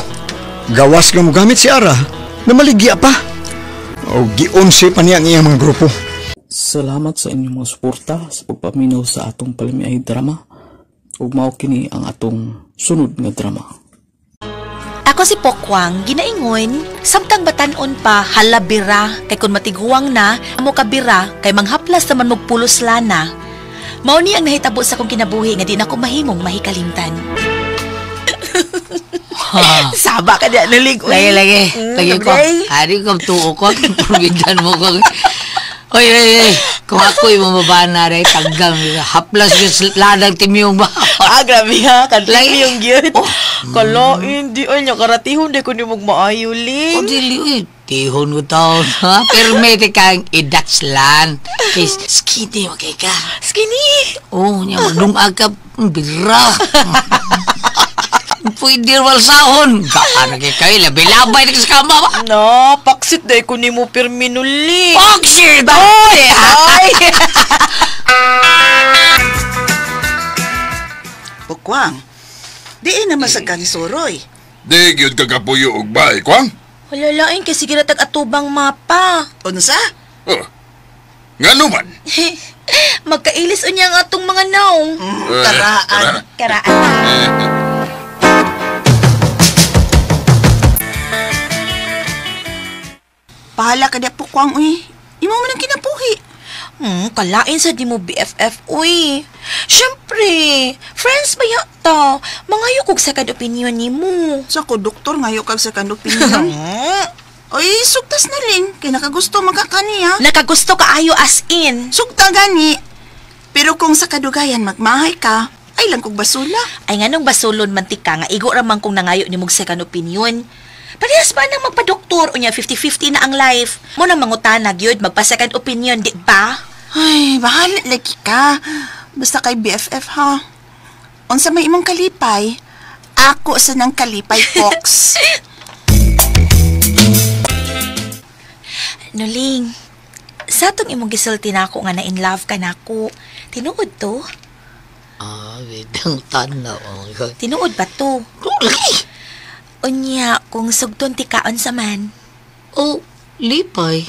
Gawas nga mo gamit si Ara na maligya pa. O gionse pa niya ang iyang mga grupo.
Salamat sa inyong mga suporta sa pagpaminaw sa atong palamiay drama. Ug mao kini ang atong sunod nga drama.
Ako si Pokwang, ginaingon, samtang batan-on pa, hala bira, kay kun matiguang na, amo ka bira, kay manghaplas naman magpulos lana. Mao ni ang nahitabo sa akong kinabuhi nga di na ko mahimong mahikalimtan.
Saba ka na nalig.
Lagi, lagi. Lagi ko. Ari ko, tuo ko. Probidan mo ko. Oy, oy, oy. Kung ako'y mamabaan na rin, taggam. Haplas yung ladang timyong ba?
Ah, grabe ha. Kantimyong yun. Oh. Kala, hindi. Ay, nakaratihon. Di ko ni magmaayo, Ling.
O, dili, uy. Tihon ko taon, ha? Pero may kang idakslan. Kay skinny, okay ka?
Skinny?
Oo, niya, magdungag ka. Bira. Pwede walsahon. Baka na kayo, labi-labay na sa kama ba?
No, paksit dahil ko ni mo pirminuli.
Paksit! Ay!
Ay!
Bukwang, di na masagan ni Suroy.
Di gyud kagapuyo og bahay, Kwang.
Wala lain kay sige na tag-atubang mapa.
Unsa?
Oh. Ngano man?
Magkailis unya ang atong mga naong.
Karaan.
Karaan.
Pahala ka di po kwang, uy. Imo man ang kinapuhi.
Kalain sa di mo BFF, uy. Siyempre, friends ba yata? Mangayo kog second opinion ni mo.
Sa ko, doktor, ngayo kag second opinion. Oy, sugtas na rin. Kay nakagusto magkakani, ha?
Nakagusto ka ayo as in.
Sugta gani. Pero kung sa kadugayan magmahay ka, ay lang kog basula.
Ay nganong basulon man tika nga igo ra man kung nangayo ni mog second opinion. Parehas ba nang magpa-doktor unya 50-50 na ang life. Mo nang mangutana gyud magpa second opinion, di ba?
Ay, bahala lagi ka. Basta kay BFF ha. Unsa may imong kalipay, ako sa nang kalipay, Fox.
Nuling, sa atong imong gisulti nako nga na in love ka nako. Tinuod to?
Ah, bitang tanaw.
Tinuod ba to?
Lagi.
Unya, kung sugton ti kaon sa man.
Oh, lipay.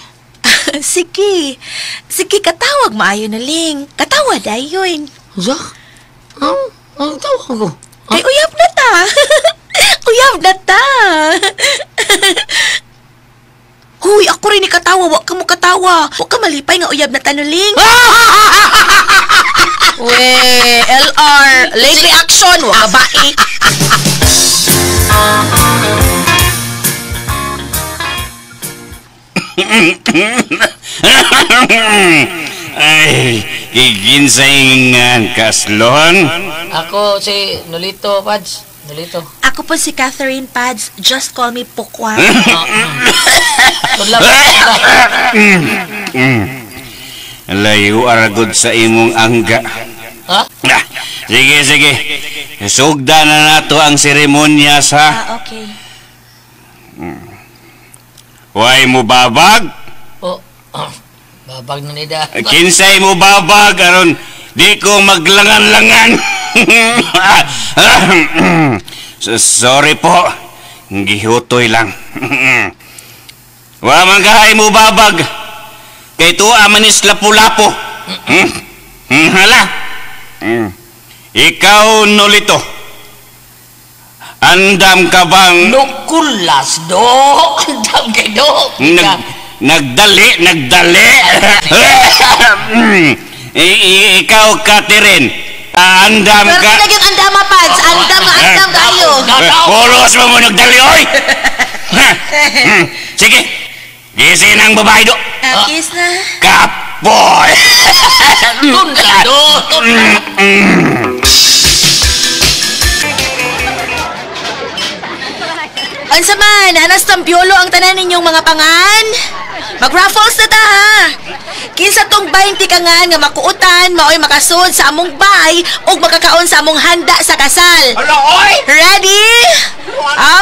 Sige. Sige, katawag maayo Nuling. Katawa dayon.
Sa? Ang tawag ko.
Kay uyab na ta. Uyab na ta. Huy, ako rin ni katawa. Wa ka mo katawa. Wa ka malipay nga uyab na tanuling. We, LR, late reaction. Wa ka ba eh.
Ay, giginsay nga kaslon.
Ako si Nolito, Pads. Nolito.
Ako po si Catherine Pads. Just call me Pukwa.
Tudla.
Layo aragod sa imong angga.
Ha?
Ah, sige, sige. Sugda na nato ang seremonya sa...
Ah, okay.
Way mo babag?
Oh, babag na nida.
Kinsay mo babag aron di ko maglangan-langan. Sorry po. Gihutoy lang. Wa man kahay mo babag. Kay tuwa manis lapu-lapo. Hala. Ikaw Nolito. Andam ka bang
Nukulas do. Andam kay do.
Nagdali, nagdali. Ikaw, Catherine, andam
Pero
ka.
pinag yung andama, Pads. Andam, andam kayo.
Pulos mo mo nagdali, oy! Sige, gisin ang babae do.
Kiss na.
Kapoy!
Tunda do.
Unsa man, anas tampiolo ang tanan ninyong mga pangan. Mag-raffles na ta ha. Kinsa tong 20 ka nga makuutan, maoy makasud sa among bay ug makakaon sa among handa sa kasal.
Hala, oy!
Ready?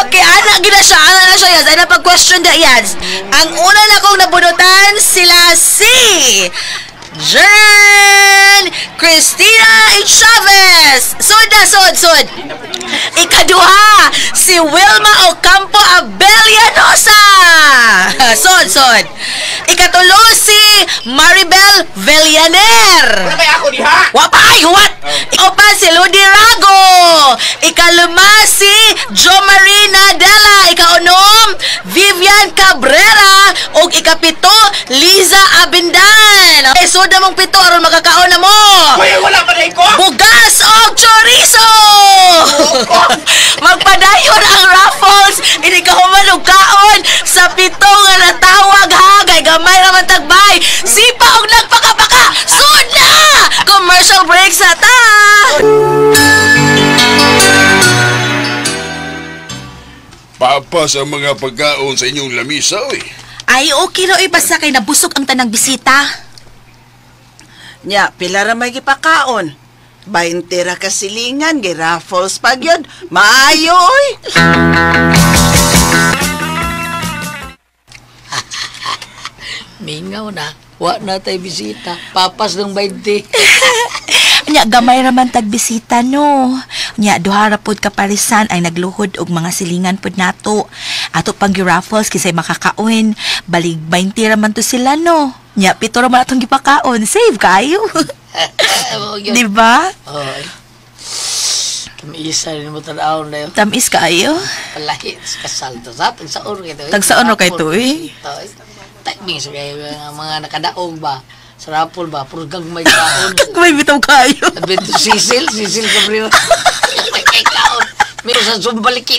Okay, ana gina siya, ana na siya. Yes. Ana pag-question da yan. Ang una na kong nabunutan sila si Jen Christina Chavez. Sud na, sud, sud. Ikaduha, si Wilma Ocampo Abellanosa. Sud, sud. Ikatulo, si Maribel Villaner.
Wala ba ako diha?
Wa pa ay, huwat! Ikapat, si Ludi Rago. Ikalima, si Jo Marie Nadela. Ikaunom, Vivian Cabrera. Og ikapito, Liza Abindan. Okay, sud na mong pito aron makakaon na mo.
Uy, wala pa na ko?
Bugas og chorizo! Magpadayon ang raffles, ini kahuman og kaon sa pito nga natawag ha, kay gamay ra man tagbay. Sipa og nagpakapaka, sud na! Commercial break sa ta!
Papas ang mga pagkaon sa inyong lamisa, oy.
Ay, okay ra oy, basta kay nabusog ang tanang bisita.
Nya, pila ra may gipakaon. 20 ra ka silingan, gi raffles pa gyud. Maayo oy.
Mingaw na. Wa na tay bisita. Papas ng 20.
Nya gamay ra man tag bisita no. Nya duha ra pod ka parisan ay nagluhod og mga silingan pod nato. Ato pang gi-raffles kisay makakaon. Balig 20 ra man to sila no. Nya pito ra man atong gipakaon. Save kayo. Di ba?
Oy. Tamisa rin mo tanawon na yun.
Tamis kayo.
Palahi sa kasal to. Sa tagsaon kayo.
Tagsaon ro kay to, eh.
Timing sa mga nakadaog ba? Sa raffle ba? Puro gagmay kaon.
Gagmay bitaw kayo.
Bito sisil, sisil ka bro. Kay kaon. Meron sa zumbaliki.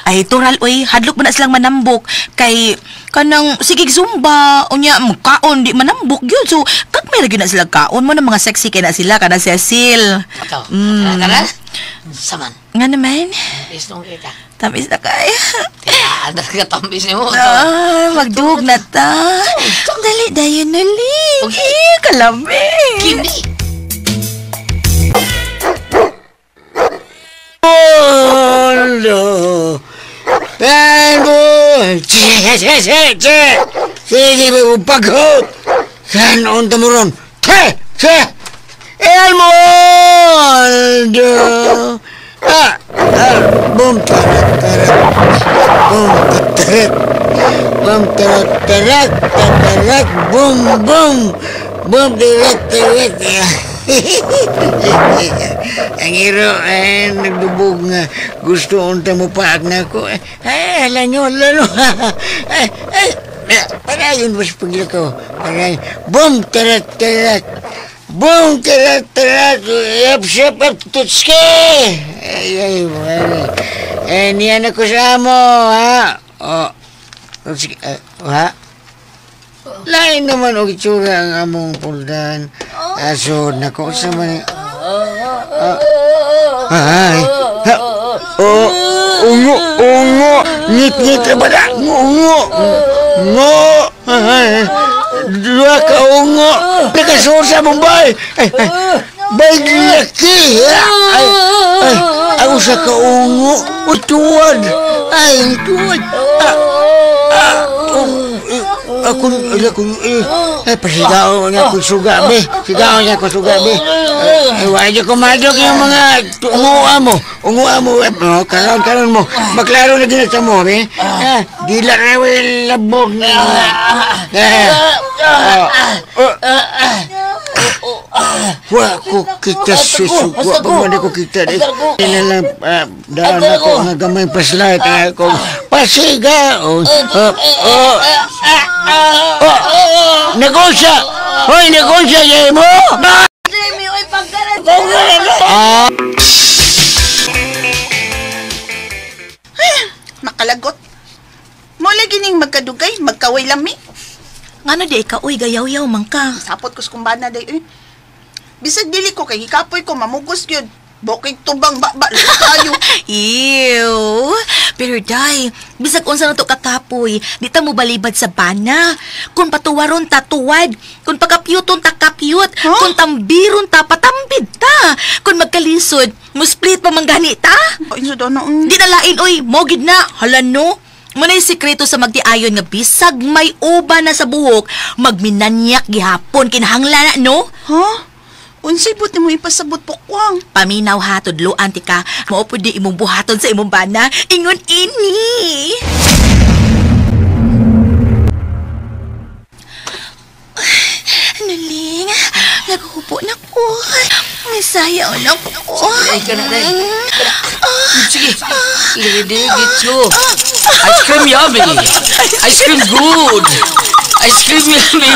Ay, tural, oy, hadlok man na silang manambok. Kay, kanang, sige zumba, unya, kaon, di manambok yun. So, kagmay ra gyud na sila kaon mo na mga sexy kay na sila, kana Cecil.
Ikaw, tara, tara. Saman.
Nga naman.
Tamis nung kita.
Tamis na kay.
Kaya, ka tamis ni mo.
Ah, magdug na ta. Dali, dayon nuli. Okay. Kalami.
Kimi.
Mundo. Pero, che, che, che, che. Sige, paghot. Kanon tamuron. Che, che. El mundo. Ah, ah, bum, tarat, tarat. Bum, tarat. Bum, tarat, tarat, tarat, bum, bum. Bum, tarat, tarat. Ang iro, eh, nagdubog nga. Gusto unta mo paag na ako. Ay, ala nyo, ala nyo. Ay, ay, parayon mas paglakaw. Parayon. Bum, tarat, tarat. Bum, tarat, tarat. Yap, yap, yap, tutski. Ay, ay, ay. Eh, niyan ako sa amo, ha? O, tutski, ha? Lain naman og itsura ang among puldan. Aso, nako sa man... Ay, ha, oh, ungo, ungo, ngit, ngit, ba ungo, ngo, ay, dua ka ungo, nakasuot sa Bombay, ay, ay, bay laki, ay, ay, ako sa kaungo, utuwad, ay, utuwad, ako, ay, pasigaw niya ko suga, be. Sigaw niya ko suga, be. Ay, wala ko madok yung mga unguha mo. Unguha mo, karon mo. Maklaro na ginata mo, be. Dila na labog na. Wa ko kita susug. Wa pa man ko kita. Ina lang, daan ako nga gamay paslait. Ako, pasiga. Oh, oh, negosya! Hoy, negosya yay mo!
Jamie, oy, pagkaran!
Makalagot. Mula gining magkadugay, magkaway lami.
Ngano di ka, uy, gayaw-yaw man ka.
Sapot ko sa kumbana day, uy. Bisag dili ko, kay hikapoy ko, mamugos yun. Bukig tubang ba, tayo.
Ew. Pero day, bisag unsa na to kakapoy, di ta mo balibad sa bana. Kung patuwaron ta, tuwad. Kung pagkapyuton ta, kapyut. Huh? Kung tambiron ta, patambid ta. Kung magkalisod, musplit pa manggani ta.
Ay, so na,
Di na lain, oy, mogid na. Hala no. Muna'y sikreto sa magtiayon nga bisag may uba na sa buhok, magminanyak gihapon kinahanglan na, no?
Huh? Unsay buti mo ipasabot pokwang?
Paminaw ha, tudloan ti ka. Mao pud di imong buhaton sa imong bana. Ingon ini. Nuling, naghupo na ko. Sayaw na ko.
Ay, ka na, day. Sige, ready, get you. Ice cream yummy. Ice cream good. Ice cream yummy.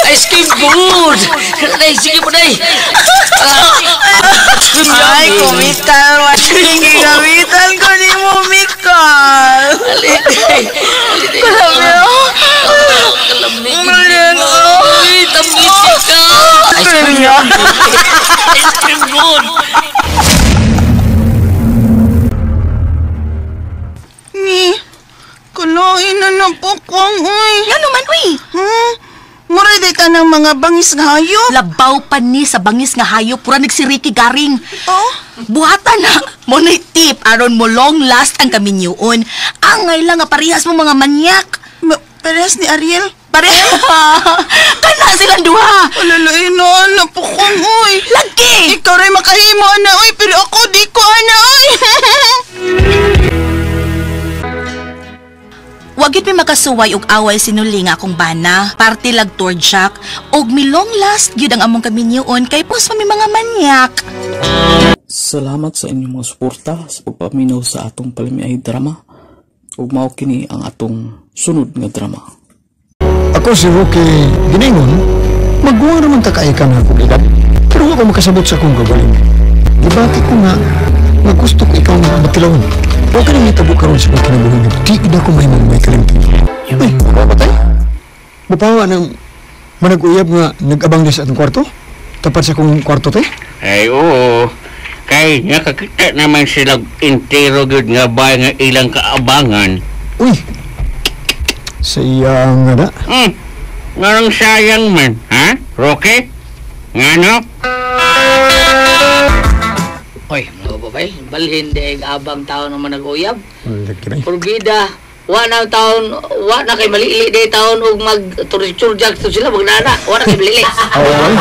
Ice cream good. Day, sige po, day. Ice cream yummy.
Ay, kumikal. Gamitan ko ni mo, Mikal. Kalami, oh.
Kalami.
Kalami, oh.
Ay, tamis ka. Ice cream yummy. Ice cream good.
Ni, kalain na na pokwang, uy.
Nga naman, uy.
Muray day ka ng mga bangis nga hayop.
Labaw pa ni sa bangis nga hayop. Pura nagsiriki garing.
Oh?
Buhatan na. Mo na'y tip aron mo long last ang kaminyuon. Angay lang nga parehas mo mga manyak.
Parehas ni Ariel?
Parehas. Kana silang duha.
Alalain na, na pokwang, uy.
Lagi!
Ikaw rin makahimo, ana, uy. Pero ako, di ko, ana, uy.
Wa gyud mi makasuway og away sinuli nga akong bana, parte lag torjak og mi long last gyud ang among kaminyoon kay pos pa mi mga manyak.
Salamat sa inyong mga suporta sa pagpaminaw sa atong palamiay drama. Ug mao kini ang atong sunod nga drama.
Ako si Rocky Giningon, magguwa naman ta kay ka na akong edad. Pero ako makasabot sa akong gagaling. Gibati ko nga, nga gusto ko ikaw nga matilawon. Huwag ka nang itabo karon sa akong kinabuhi nga di na ko mahimong may kalimti. Ay, mapatay? Mapawa ng manag-uyab nga nag-abang niya sa atong kwarto? Tapat sa akong kwarto, te?
Ay, oo. Kay nakakita naman sila entero gyud nga bay nga ilang kaabangan.
Uy! Sa iya nga na.
Ngarang sayang man, ha? Rocky? Ngano?
Oy, mga babay, balhin di abang tao naman nag-uyab. Purbida, wa na taon, wa na kay malili di taon og mag-turjak to sila, magnana, wa na kay malili.
Oo, ay,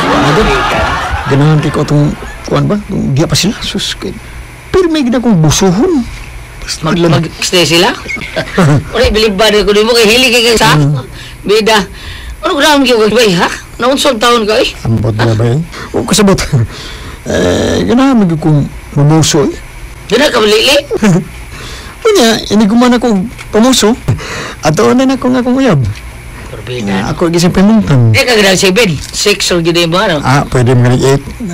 ganahan kay ko itong, kuan ba? Diya pa sila, sus, pero may gina kong busuhon.
Mag-stay sila? Wala, bilib ba ko mo kay hili kay sa? Bida, ano ko naman kayo bay, ha? Naunsong taon ka eh?
Ambot na ba eh? O, kasabot. Eh, ganahan mag kong mamuso eh.
Doon ka malili?
Unya, iniguman akong pamuso. Ato na na akong akong uyab.
Purbida.
Ako gising pamuntan.
Eh, kagandang 7. 6 or gini mo, ano?
Ah, pwede mga 8.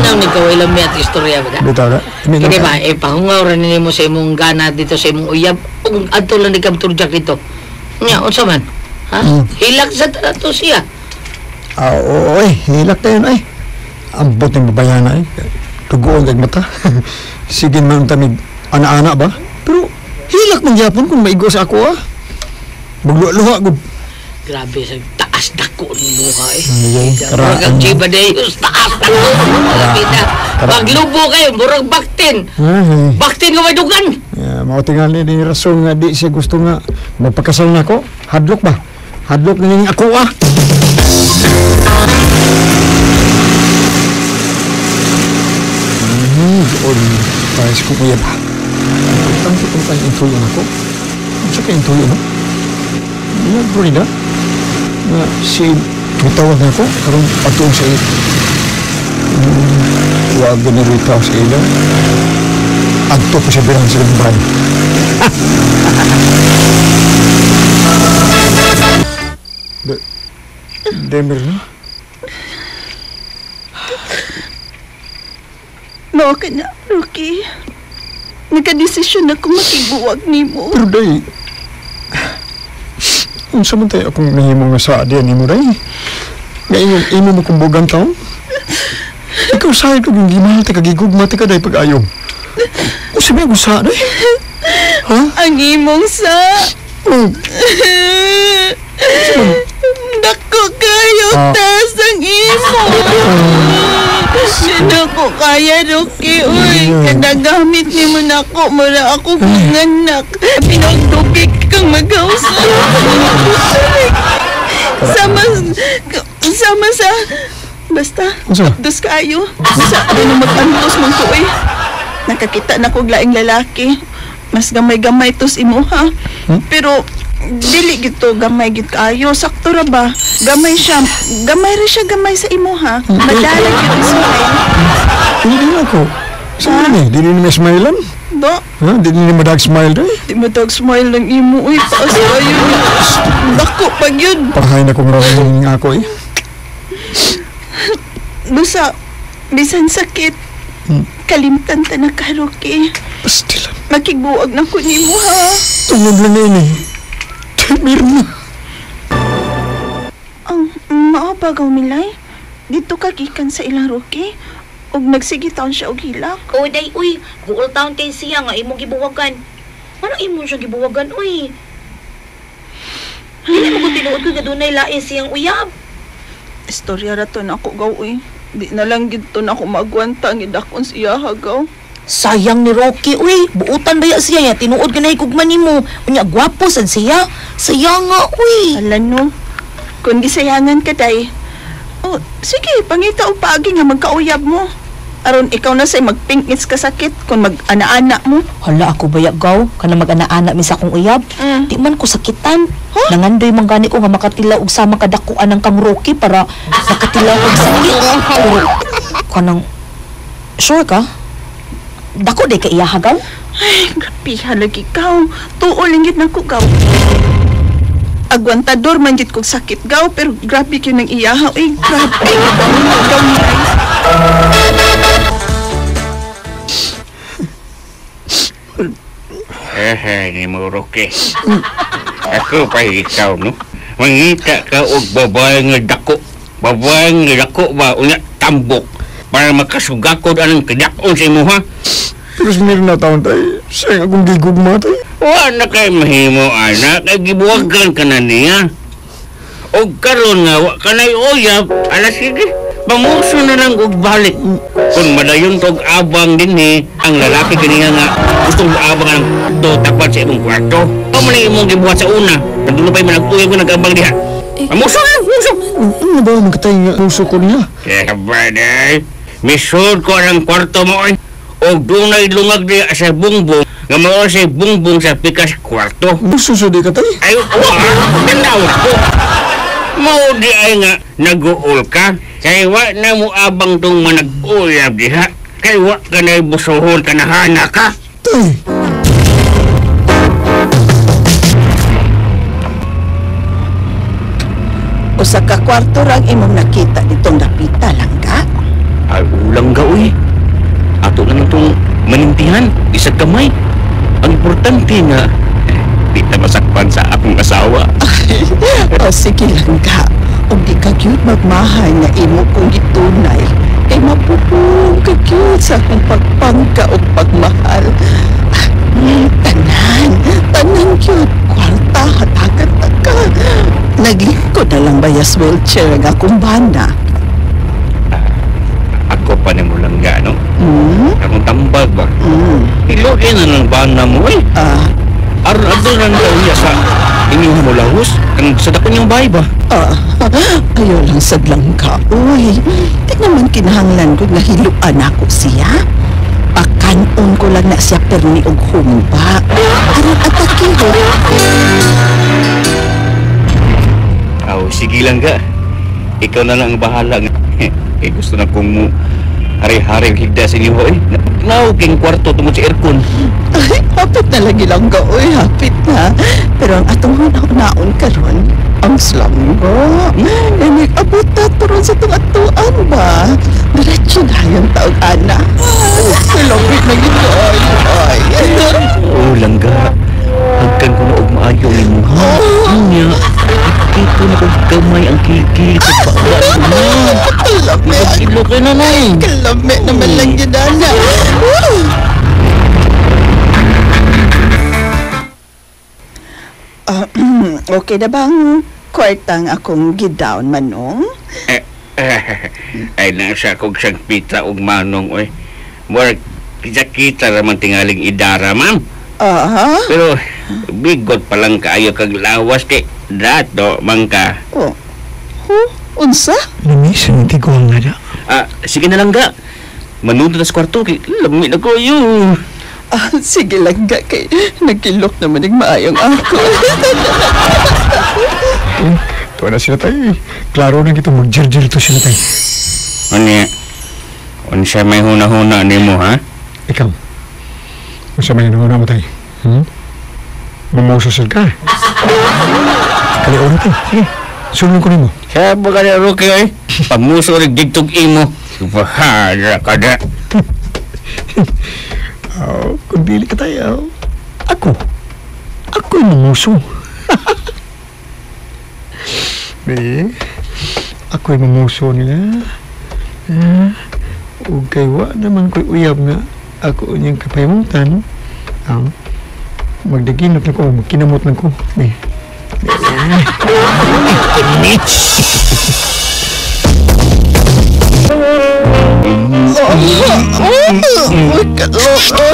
Ano ni kawailam niya at istorya ba?
Bitaw na.
Kini ba, eh, pahungaw rin nimo sa imong gana dito sa imong uyab. Kung adto lang di kam turjak dito. Nya, unsa man? Ha? Hilak sa ato siya.
Ah, oo, eh, hilak na yun, ay. Ambot ng babayana, eh. Tugoon kag mata. Sige man tamig ana-ana ba? Pero hilak man gyapon kung maigo sa ako, ah. Magluha-luha, gud.
Grabe sa taas dako ng mukha, eh.
Murag
ang Chiba Deus, taas dako ng mukha. Paglubo kayo, murag baktin. Baktin ko may dugan.
Yeah, mao tingali ni rason nga di siya gusto nga magpakasal na ako. Hadlok ba? Hadlok na ning ako, ah. Doon para sa kong uyab. Importante kung tayong intuyo na ko. Ano sa kayong intuyo, no? Iya, Brunida. Na si bitawag na ako, karong pagtuong sa iyo. Huwag na ritaw sa iyo. Agto ko siya bilang sa limban. Demir, no?
Mao ka na, Rocky. Nagka-desisyon na kung makibuwag ni mo.
Pero day, unsa man tayo akong nahimo nga sa adiyan ni mo, day? Nga imo mo kumbugan taon? Ikaw sa'yo kung hindi mahal ta kagigugma ta ka, day, pag-ayaw. Unsa ba akong sa, day? Ha?
Ang imong sa... Dako kayo, tas ang imo. Dako kaya, Rocky. Uy, kadagamit ni mo na ako. Mura ako kong anak. Pinagdupik kang magawsa. Sama sa... Basta, dos kayo. Sa ano mag-antos mong tuoy. Nakakita na kog laing lalaki. Mas gamay-gamay tos imo, ha? Pero... dili gito gamay gid kaayo, sakto ra ba? Gamay siya, gamay ra siya gamay sa imo, ha? Madala gid ang smile.
Dili na ako. Sa ni, dili ni smilean?
Do.
Ha, dili ni madag smile day.
Di madag smile lang imo, uy, taas kayo. Dako pag yun.
Pahay na kong rawang ako eh.
Busa, bisan sakit. Kalimtan ta na ka, Rocky.
Basta lang.
Makigbuwag na ko nimo, ha?
Tungod lang na ini. Mirna.
Ang mao bagaw milay. Dito ka gikan sa ilang Rocky. Og nagsige taon siya og hilak.
O day uy, guol taon kay siya nga imong gibuwagan. Ano imong siya gibuwagan uy? Dili mo ko tinuod ko nga dunay lain siyang uyab.
Istorya ra to nako gaw uy. Di na lang gid to nako maagwanta ang idakon siya hagaw.
Sayang ni Rocky, uy. Buutan ba ya siya ya? Tinuod ka na higugma nimo. Unya, gwapo sad siya. Sayang nga, uy.
Ala no. Kung gisayangan ka, day. Oh, sige, pangita og paagi nga magkauyab mo. Aron ikaw na say magpingits ka sakit kung mag-ana-ana mo.
Hala ako bayak gaw, kana mag-ana-ana mi sa akong uyab. Di man ko sakitan. Huh? Nangandoy man gani ko nga makatilaw og sama kadakuan ng kang Rocky para makatilaw og sakit. Pero kanang sure ka? Dako day ka iya gaw?
Ay, grabe lagi gaw. Tuo lang gyud nako gaw. Agwantador man gyud kog sakit gaw, pero grabe gyud nang iyaha. Ay, grabe gaw ni guys.
Ni mo Rocky. Ako pa ikaw no. Mangita ka og babae nga dako. Babae nga dako ba unya tambok para makasugakod anang kadakon sa imo ha.
Pero Mirna taon tay, siya akong gigugma tay.
Wa na kay mahimo anak, kay gibuwagan ka na niya. Og karon nga wa kanay uyab, ala sige, pamuso na lang og balik. Kung madayon tog abang dinhi, ang lalaki kaniya nga gusto mo abang ang do tapat sa imong kwarto. Mao man imong gibuhat sa una, nagdulo pa'y managuyab ko nag-abang diha. Pamuso na, muso.
Ano ba magkatay nga muso ko niya?
Kaya ba day? Misud ko ang kwarto mo ay. Og dunay lungag diha sa bungbong nga mao sa bungbong sa pikas kwarto.
Muso sa di ka tay?
Ay, wa, tanaw ko. Mao di ay nga nag-uul ka. Kay wa na mo abang tong manag-uyab diha. Kay wa ka na busuhon ka na hana ka.
Tay!
Usa ka kwarto rang imong nakita ditong dapita lang ka?
Ay, ulang ga, uy. Ato na lang itong manintihan, isag kamay. Ang importante nga, di na masakpan sa akong asawa.
O sige lang ka. Kung di ka cute magmahay nga imo kong gitunay, kay mapupong ka cute sa akong pagpangka o pagmahal. Tanan, tanan cute. Kwarta, hatagan ta ka. Naglingkod na lang bayas wheelchair ang akong bana.
Ako pa ni mo lang ga, no? Akong tambag ba? Iluin na lang bana mo, eh. Aron ato na lang uya sa inyong mo lahos, kang sa dakon niyong bahay ba?
Ayaw lang sadlang ka, uy. Di naman kinahanglan ko nga hiluan ako siya. Pakanon ko lang na siya perni og humba. Aron atake ho.
Aw, sige lang ga. Ikaw na lang ang bahala nga. Eh, gusto na kong mo hari-hari ang higda sa inyo, eh. Nauging kwarto tungod sa aircon.
Ay, hapit na lagi lang ka, uy. Hapit na. Pero ang atong hunaon karon, ang slanggo. Nag-abot na turon sa itong atuan ba? Diretso na yung taog, ana. Oh, kalapit na gito, ay, ay.
Oh, langga. Hagkan ko na og maayo ni mo, ha? Unya, ito na kong kamay ang kilikili sa baba mo.
Kalami.
Ilo ka na, nay.
Kalami naman lang yun, ana. Okay na bang kwartang akong gidown, Manong?
Ay, nasa akong sangpita og Manong, oy. Murag, kita-kita raman tingaling idara, ma'am.
Aha.
Pero, bigot pa lang kaayo kag lawas kay dato, mangka.
Oh. Huh? Unsa?
Lamis, ang tiguang nga da.
Sige na lang ga. Manundo na sa kwarto kay lami na ko yun.
Sige lang ga kay nagkilok naman ng maayong ako.
Tuwa na sila tayo. Klaro na kita mag-jirjir to sila tayo.
Ano ya? Unsa may huna-huna ni mo, ha?
Ikaw. Unsa may huna-huna mo tayo? Mamuso ka. Kalion na tayo. Sige. Sulong ko nimo.
Sabi ka na, Rocky, ay. Pamuso rin dito imo. Bahala ka na.
Oh, kung dili ka tayo, ako. Ako'y mamuso. Be, ako'y mamuso nila. Ug kay wa naman ko'y uyab nga ako unyang kapahimutan. Magdaginot na ko, magkinamot na ko. Be.
Uy, kaloko.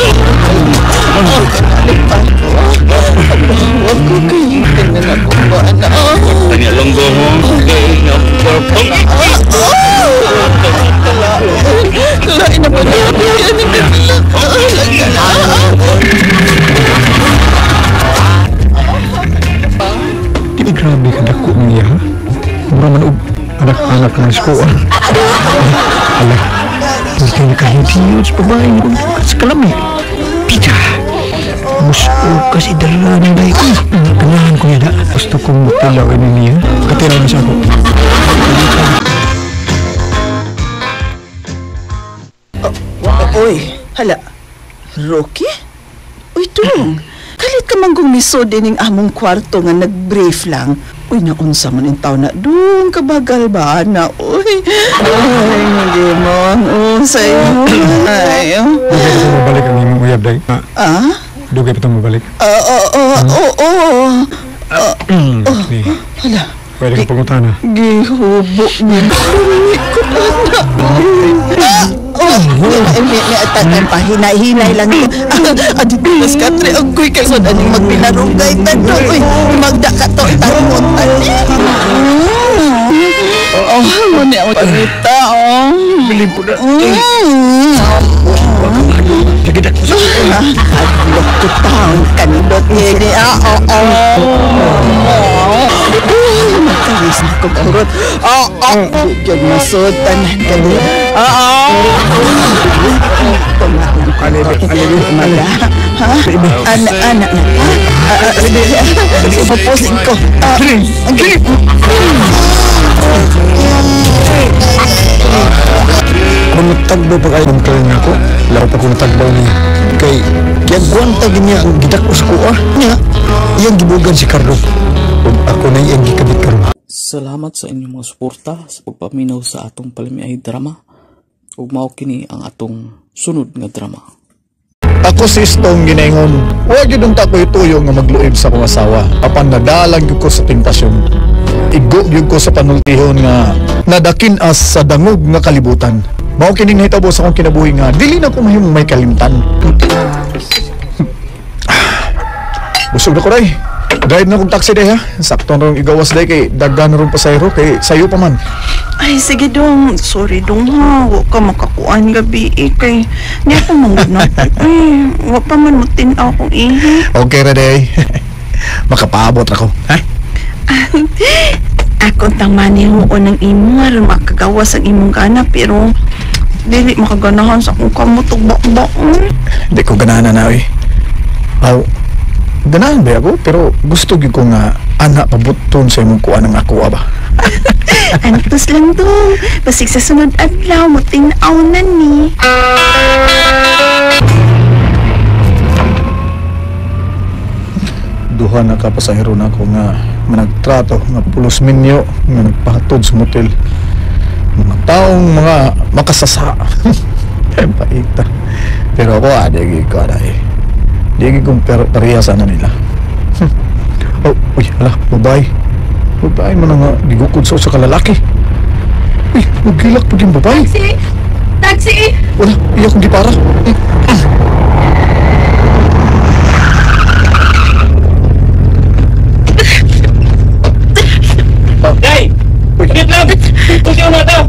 Huwag ko kayo tingnan akong bana.
Tanya lang ko,
Kalain na ba
Grabe ka dako niya, ha? Mura man og anak-anak ng eskuan. Ala, hindi nakahidiyot sa babae sa kalami. Pita, musko kasi dala ni day ko. Ganahan ko niya na. Gusto kong matilaw ini niya. Katilaw na siya ako.
Uy, hala. Rocky? Uy, Dong. Kalit ka man kung miso din yung among kwarto nga nag-brief lang. Uy, naunsa man yung tao na. Dong, kabagal ba na? Uy, ay, hindi mo. Unsa imo. Ay,
Dugay pa itong mabalik ang imong uyab, day.
Ah?
Dugay pa itong mabalik.
Oo.
Ni.
Hala.
Pwede ka pangutana.
Gihubo niya. Ko na. Pa, hinay-hinay lang. Adito mas katre, agoy kay sa aning magpinarugay tano. Uy, magda ka to, itangot tani. Oo, muna ako pangita, oh.
Bilib ko na. Lagi na ko sa
Adlok ko taon, kanindot niya. Oo. Magkalis na ko kurot. Oo, bigyan masod, tanan ka niya. Oo. Mala, ha? Anak na, ha? Ipaposin ko.
Kung natagbaw pa kayo ng kaling ako, laro pa kung natagbaw niya. Kay, kiyagwanta niya ang gidak-o sa kuha niya. Iyang gibugan si Carlo. Ug ako na iyang gikabit karon.
Salamat sa inyong mga suporta sa pagpaminaw sa atong palamiay drama. Ug mao kini ang atong sunod nga drama.
Ako si Stong ginaingon, huwag yun ang tako'y tuyo nga magluib sa akong asawa. Apan nadalang yun ko sa tentasyon. Igo yun ko sa panultihon nga nadakin as sa dangog nga kalibutan. Mao kining nahitabo sa akong kinabuhi nga dili na ko mahimong may kalimtan. Busog na ko ray. Drive na kong taxi day ha. Sakto na rin igawas day kay daghan na rin pasahero kay sayo pa man.
Ay, sige dong. Sorry dong ha. Wa ka makakuan gabi eh. Kay niya ko manggod na. Ay, wa pa man mo tin-aw kong ihi.
Okay ra day. Makapaabot ra ko. Ha?
Ako tang manihuon ng imo aron makagawas ang imong gana pero dili makaganahan sa akong kamot ug bakbak.
Di ko ganahan na eh. Aw, ganahan ba ako? Pero gusto gyud ko nga ana pabuton sa imong kuan ang ako ba.
Antos lang dong. Basig sa sunod adlaw mo tin-aw na ni.
Duha na ka pasahero na ako nga managtrato nga pulos minyo nga nagpahatod sa motel. Mga taong mga makasasa. Paita. Pero ako di ko ana eh. Di kong pareha sana nila. Oh, uy, hala, babae. Babae man nga gigukod sa usa ka lalaki. Uy, magilak pag yung babae.
Taxi! Taxi!
Wala, iya kong gipara.
Day! Wait lang! Tusiyo na ito!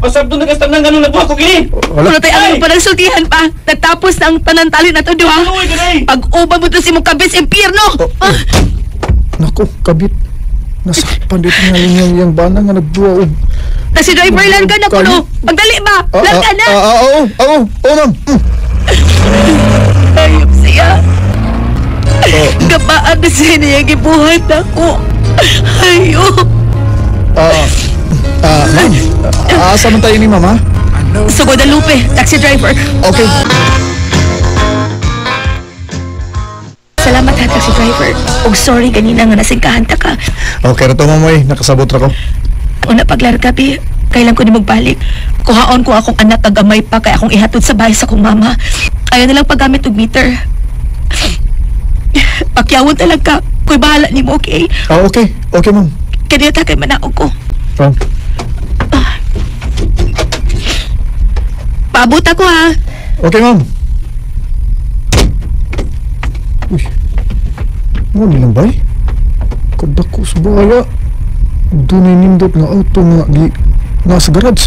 Pasab doon nag-stop ng ganun na buha ko gini!
Wala tayo ang parang sultihan pa. Natapos na ang tanantali na to, duha. Pag-uban mo to si mong kabit sa impyerno!
Naku, kabit. Nasakpan dito nga yung yung bana nga nagduwa og...
Taxi driver, larga na kuno! Pagdali ba? Larga na!
Oo, ma'am!
Ayop siya. Gabaan na siya niya gibuhat ako. Ayop.
Ma'am, asa man tayo ni mama?
Sa Guadalupe, taxi driver.
Okay.
Salamat ha, taxi driver. Og sorry ganina nga nasingkahan ta ka.
Okay ra to, mamoy. Nakasabot ra ko.
Una paglarga, bi. Kailan ko ni magbalik. Kuhaon ko akong anak kag gamay pa kay akong ihatod sa bahay sa akong mama. Ayaw na lang paggamit og meter. Pakyawon talaga. Ko'y bahala nimo, okay?
Okay. Okay, ma'am.
Kaya ta kay manaog ko.
Oh.
Paabot ako ha.
Okay, ma'am. Uy. Mo nilang bay? Kadako sa baya. Dunay nindot nga auto nga gi nasa garage.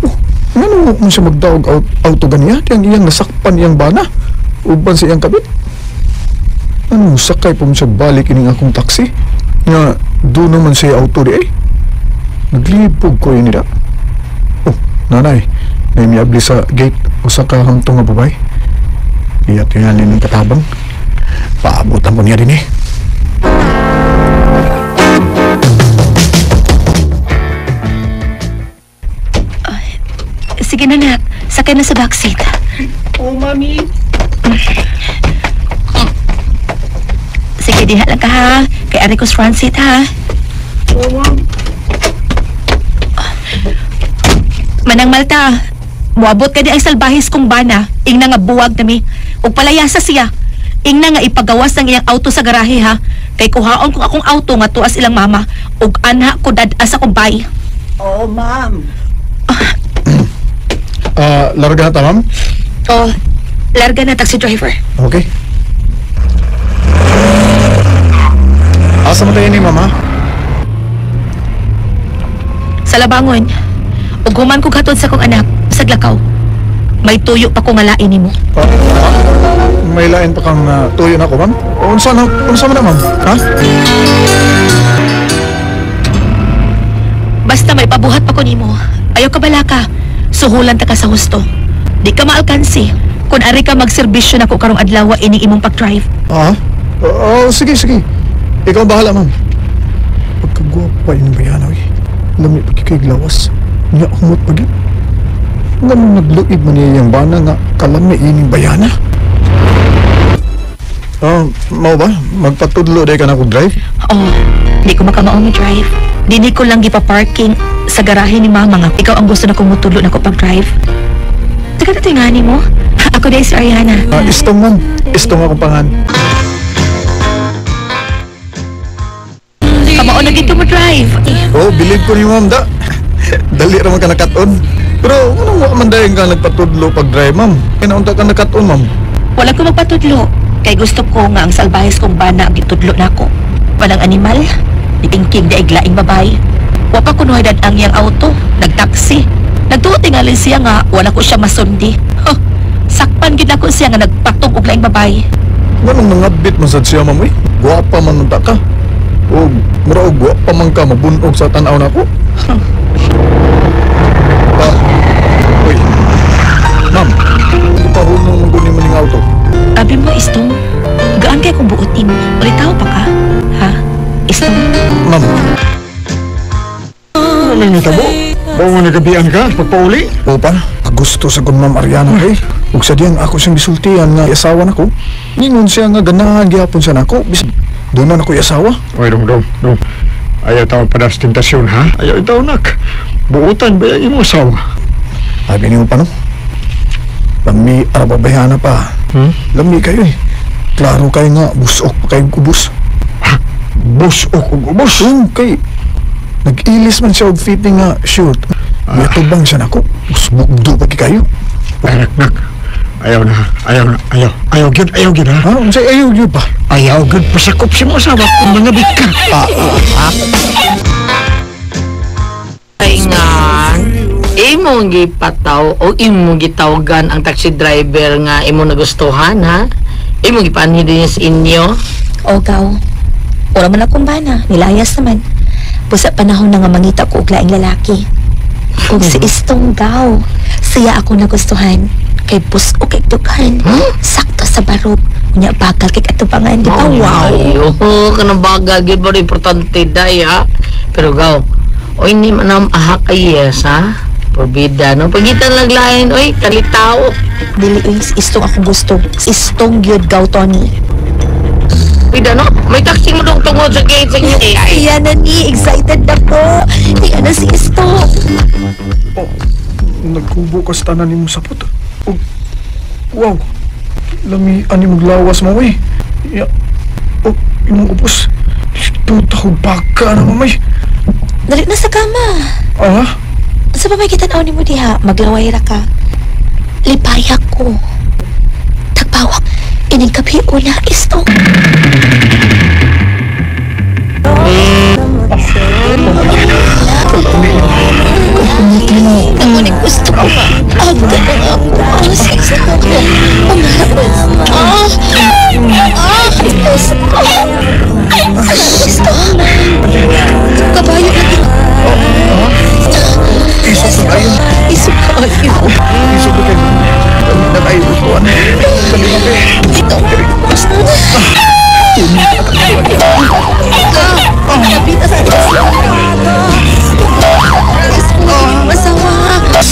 Oh, ngano mo siya magdaog auto ganiya? Yang iyang nasakpan iyang bana. Uban sa iyang kabit. Ano sakay pa mo siya balik ining akong taxi? Nga, doon naman siya auto di eh. Naglibog ko yun nila. Oh, nanay, naimiabli sa gate o sa kahamtong nga babay. Iyat yun ng katabang. Paabutan mo niya din eh.
Sige na, nak. Sakay na sa backseat.
Oh, mami.
Sige, diha lang ka ha. Kay ari ko sa front seat ha.
Oh, ma'am.
Manang Malta, muabot ka di ang salbahis kong bana. Ingna nga buwag nami. Ug palayasa siya. Ingna nga ipagawas ang iyang auto sa garahe ha. Kay kuhaon kong akong auto nga tuas ilang mama. Ug anha ko dad-as akong bay.
Oh, ma'am.
Larga na ta, ma'am?
Oh, larga na taxi driver.
Okay. Asa mo tayo ni mama?
Sa labangon. Ug human ko gatod sa kong anak sa Glakaw. May tuyo pa ko nga lain nimo.
May lain pa kang tuyo na ako, ma'am? Unsa na, unsa man na, ma'am? Ha?
Basta may pabuhat pa ko nimo. Ayaw ka balaka. Suhulan ta ka sa husto. Di ka maalkansi. Kung ari ka magserbisyo nako karong adlaw ining imong pag-drive.
Ah? Oh, sige, sige. Ikaw ang bahala, ma'am. Pagkagwapa yung bayana, eh. Lami pagkikiglawas. Nga humot pag yun. Nga nung nagluib man niya yung bana nga kalami ining bayana. Oh, mau ba? Magpatudlo day ka na kong drive?
Oh, di ko makamao mo drive. Dini ko lang gipa-parking sa garahe ni mama nga. Ikaw ang gusto na kong mutudlo na ko pag-drive. Teka na tingani mo. Ako day si Ariana.
Istong, ma'am. Istong akong pangan.
Kamao na gid mo drive.
Oh, believe ko ni ma'am da. Dali ra man ka nakat-on. Pero anong wa man dayon ka nagpatudlo pag-drive, ma'am? Kinaunta ka nakat-on, ma'am.
Wala ko magpatudlo. Kay gusto ko nga ang salbahis kong bana ang gitudlo nako. Walang animal, nitingking di ay glaing babae. Wa pa kuno dad ang iyang auto, nagtaksi. Nagtuo tingali siya nga wala ko siya masundi. Huh, sakpan gid nako siya nga nagpatong og laing babae.
Nganong nangabit man sad siya, ma'am, eh? Gwapa man unta ka. O mura og gwapa man ka mabunog sa tan-aw nako. Uy. Ma'am, ipahunong man guni mo ning auto.
Abi mo, Istong, gaan kay kung buot nimo. Ulitaw pa ka, ha? Istong.
Ma'am.
Ano may tabo? Bawa nagabian ka pagpauli?
O pa, gusto sa kun Ma'am Ariana kay. Ug sa diyang ako siyang gisultian nga asawa nako. Ningon siya nga ganahan gihapon siya nako. Doon na nako asawa.
Oy, dong, dong, dong. Ayaw tao padas tentasyon, ha? Ayaw itaw, nak. Buutan ba yung imong asawa?
Sabi niyo pa, no? Lami, arababayana pa. Lami kayo eh. Klaro kayo nga, busok pa kayong kubos.
Ha? Busok og ubos?
Kay nag-ilis man siya og fitting nga shirt. May tubang siya nako. Busbugdo pa kayo.
Ay, nak, nak. Ayaw na, ayaw na, ayaw. Ayaw gyud, ayaw gyud, ha?
Ha? Unsay ayaw gyud pa?
Ayaw gyud, pasakop si mo asawa kung mga bit ka.
Ay nga, imong gipataw o imong gitawagan ang taxi driver nga imong nagustuhan, ha? Imong gipanhi din sa inyo.
O, gaw. Ora man akong bana, nilayas naman. Pusa panahon na nga mangita ko og laing lalaki. Kung si Istong gaw, siya ako nagustuhan. Kay busok kay dughan. Sakto sa barog. Unya bagal kay katubangan, di ba? Wow!
Ayo, kanang bagal gyud ba importante day, ha? Pero gaw, oy ni manam aha kay yes, ha? Porbida, no? Pagitan laglain, oy, kalitaw.
Dili oy, si Istong akong gusto. Si Istong gyud gaw, Tony.
Pida, no? May taxi mo dong tungod sa gate sa inyo.
Ayan na ni, excited na ko. Ayan na si Istong.
Oh, nagkubo ka sa tanan nimo sapot. Oh, wow. Lami, ani maglawas mo, eh. Ya, oh, imong ubos. Tuta ko baka na mamay.
Dali na sa kama.
Ah?
Sa pa may kitanaw ni mo diha, maglaway ra ka. Lipaya ko. Tagbawak, ining kapi una, Istong. Ako ni gusto ko. Ang ganang ako. Si Istong. Gusto. Gusto.
Isog ko kayo. Nakaiutuan.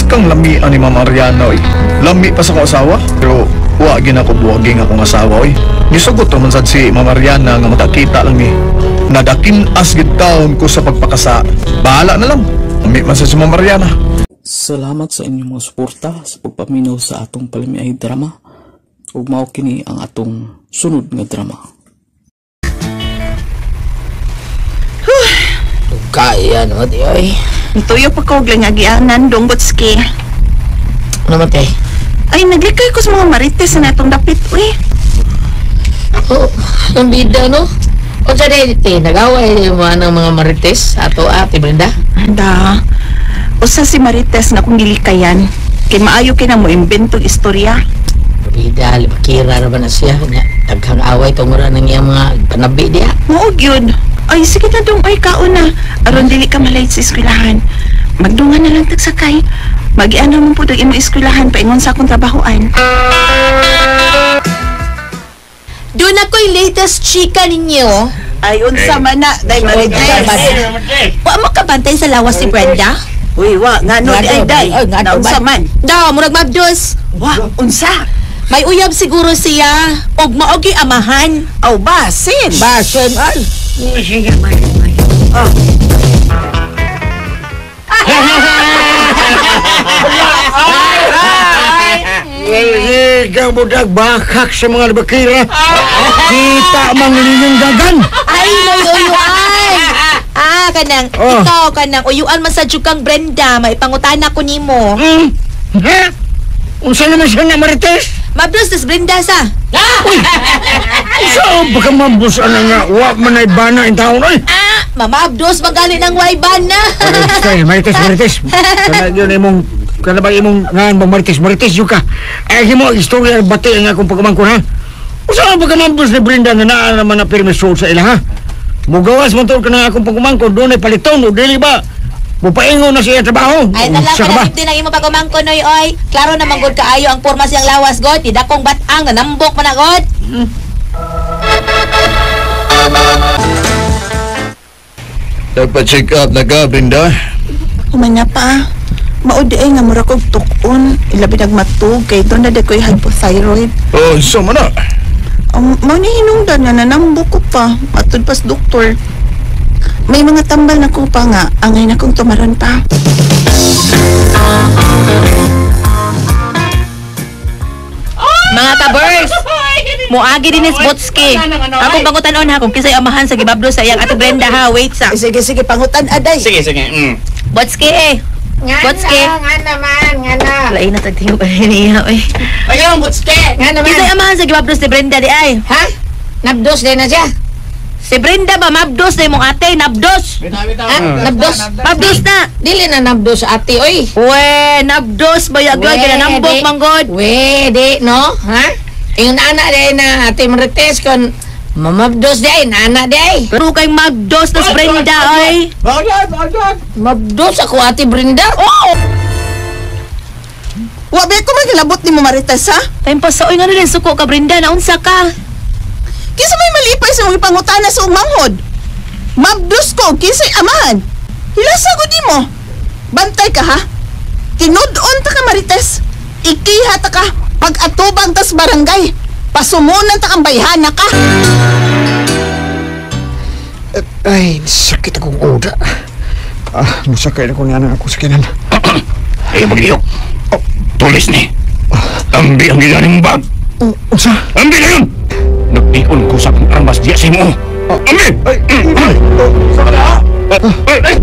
Kang lami ani Mama Mariana oy. Lami pa sa akong asawa pero wa gina ko buwaging akong asawa oy. Gisugot man sad si Mama Mariana nga makakita lang ni. Nadakin as gid taon ko sa pagpakasa. Bahala na lang. Lami man sad si Mama Mariana.
Salamat sa inyong mga suporta sa pagpaminaw sa atong palamiay drama. Ug mao kini ang atong sunod nga drama.
Kaya no di oy.
Nituyo pa ko og langagianan dong Butski.
Ano man te?
Ay naglikay ko sa mga marites na natong dapit uy.
Oh, ang bida no. Unsa day te nagaway mo anang mga marites ato ate Brenda?
Da. Usa si marites nga akong gilikayan. Kay maayo kay na mo imbentog istorya.
Bida libakira ra ba na siya? Daghang away tungod nang iyang mga panabi diha.
Mao gyud. Ay, sige na dong, ay kaon na. Aron dili ka malate sa eskwelahan. Magdungan na lang tagsakay. Magiana mo po ang imong eskwelahan paingon sa akong trabahoan.
Doon ako'y latest chika ninyo.
Ay, unsa man na, day marites.
Wa mo kabantay sa lawas si Brenda?
Uy, wa, ngano di ay day. Naunsa man?
Da, murag mabdos.
Wa, unsa?
May uyab siguro siya. Og maogi amahan.
Aw, basin.
Basin, ay.
Oh.
Ikaw budag bakak sa mga libakira. Kita mang lingong dagan.
Ay, may uyuan. Ah, kanang, oh. Ikaw, kanang uyuan man sa jukang Brenda. May pangutana ko nimo.
Ha? Unsa naman siya na marites?
Mabdos tas Brenda sa.
Uy! Saan ba ka mabdos ana nga? Wa man ay bana in taon oy.
Ah, mamabdos magali ng way bana.
Marites, marites, marites. Kana yun imong kana ba imong ngan bang marites, marites yun ka. Ay himo istorya bati ang akong pagkamangkon ha. Unsa ba ka mabdos ni Brenda nga naa naman na pirmi sa ila ha? Mugawas man tuod ka na akong pagkamangkon doon ay paliton o dili ba? Mupaingon na siya trabaho.
Ay, tala ka na din ang imong pagumangkon, oy, oy. Klaro naman gud kaayo ang porma siyang lawas, god. Di dakong batang, nanambok man na, god.
Nagpa-check up na ka, Brenda?
Humanya pa. Maudi ay nga mura kog tukon. Ilabi nagmatug kay doon na di ko'y hypothyroid.
Oh, so man na.
Mao ni hinungdan nga nanambok ko pa. Matud pas doktor. May mga tambal na ko pa nga, angay na kong tumaron pa.
Mga kabers, muagi din is Butski. Akong pangutanon ha, kung kisay amahan sa gibablo sa iyang ate Brenda ha, wait sa.
Sige, sige, pangutan aday.
Sige, sige.
Butski eh. Butski.
Nga naman, nga na.
Lain na tagtingog pa niya, oy.
Ayun, Butski. Nga naman.
Kisay amahan sa gibablos ni Brenda di ay.
Ha? Nabdos din na siya.
Si Brenda ba, mabdos na imong ate, nabdos.
Ah, nabdos.
Mabdos na.
Dili na nabdos ate, oy.
We, nabdos ba yagod, kaya nambok manggod.
We, di, no? Ha? Yung anak di na ate Marites, kon mamabdos di ay, nana di ay.
Pero kay mabdos na si Brenda, oy.
Mabdos ako ate Brenda?
Oo.
Wa ba ko maghilabot ni mo Marites, ha?
Time pa sa, oy, nga na rin, suko ka Brenda, naunsa ka.
Kinsa may malipay sa mga pangutana sa umanghod? Mabdos ko, kinsay amahan. Hilasa ko di mo. Bantay ka ha? Tinud-on ta ka Marites. Ikiha ta ka. Pag-atubang tas barangay. Pasumunan ta kang bayhana ka.
Ay, sakit akong uda. Ah, musakay na ko niya ng ako sakinan.
Ay, magliyok. Oh, tulis ni. Ambi ang ginaning bag.
Unsa?
Ambi na yun! Nagtiun ko sa akong armas diya sa imo. Ambi!
Ay! Sa ka na?
Ay! Ay!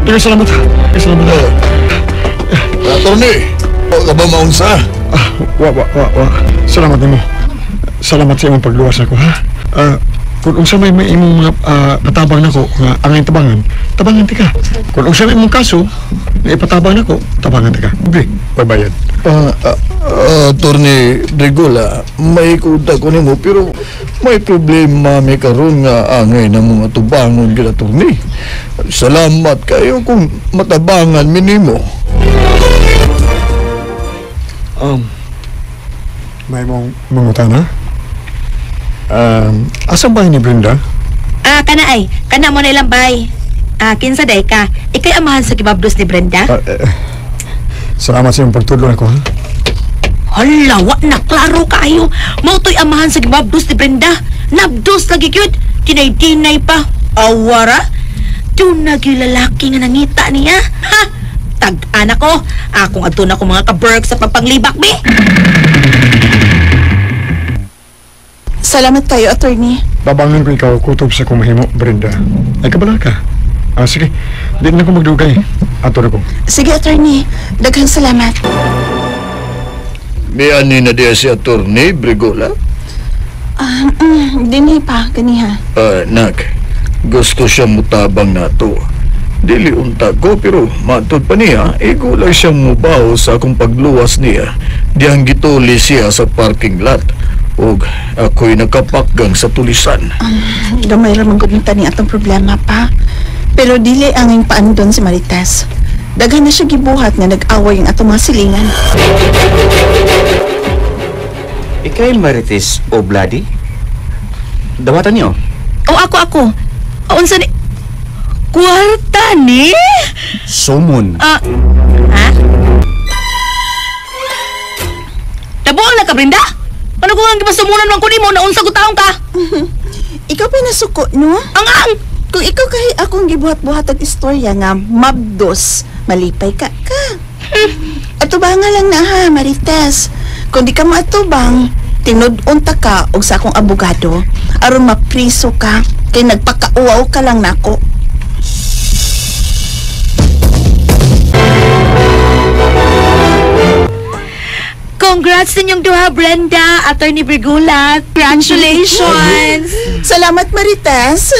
Ay! Salamat. Ay, salamat.
Attorney, o ka ba maunsa?
Wa. Salamat nimo. Salamat sa imong pagluwas ako, ha? Kung unsa may imong mga patabang nako nga angay tabangan, tabangan tika. Kung unsa may imong kaso, nga ipatabang nako, tabangan tika. Libre, way bayad.
Attorney Brigula, may kuta ko nimo pero may problema mi karon nga angay na mga tubangon gid, attorney. Salamat kayo kung matabangan mi nimo.
May mong mangutana? Asan ba ni Brenda?
Ah, kana ay. Kana mo na ilang bay. Ah, kinsa day ka? Ikay amahan sa gibabdos ni Brenda?
Salamat sa iyong pagtudlo nako, ha?
Hala, wa na klaro kaayo. Mao to'y amahan sa gibabdos ni Brenda. Nabdos lagi gyud. Dinay-dinay pa. Awara. Doon na gyud lalaki nga nangita niya. Ha? Tag-ana ko. Akong adto na ko mga ka-berg sa pagpanglibak, be.
Salamat kayo, attorney.
Babangan ko ikaw kutob sa kumahimo, Brenda. Ay, kabala ka. Ah, sige. Di na ko magdugay. Ato na ko.
Sige, attorney. Daghang salamat.
Miani na diya si attorney Brigula?
Dinhi pa, ganiha.
Nak, gusto siya mutabang nato. Dili unta ko pero matod pa niya, igo lang siyang mubaho sa akong pagluwas niya. Diyang gituli siya sa parking lot. Og ako'y nakapakgang sa tulisan.
Gamay ra man gud ni atong problema pa. Pero dili ang ing paandon si Marites. Daghan na siya gibuhat nga nag-away ang atong mga silingan.
Ikay Marites o Bloody? Dawatan niyo?
O ako. O, unsa ni... Kwarta ni?
Sumon.
Ha? Nabuang na ka, Brenda? Ano kung ang gipasumunan man ko nimo na unsa ko taong ka?
Ikaw pa nasuko, no?
Ang!
Kung ikaw kahi akong gibuhat-buhat ang istorya nga mabdos, malipay ka ka. Atubang nga lang na ha, Marites. Kung di ka maatubang, tinud-unta ka og sa akong abogado aron mapriso ka kay nagpakauaw ka lang nako.
Congrats ninyong duha, Brenda, Attorney Brigula. Congratulations!
Salamat, Marites.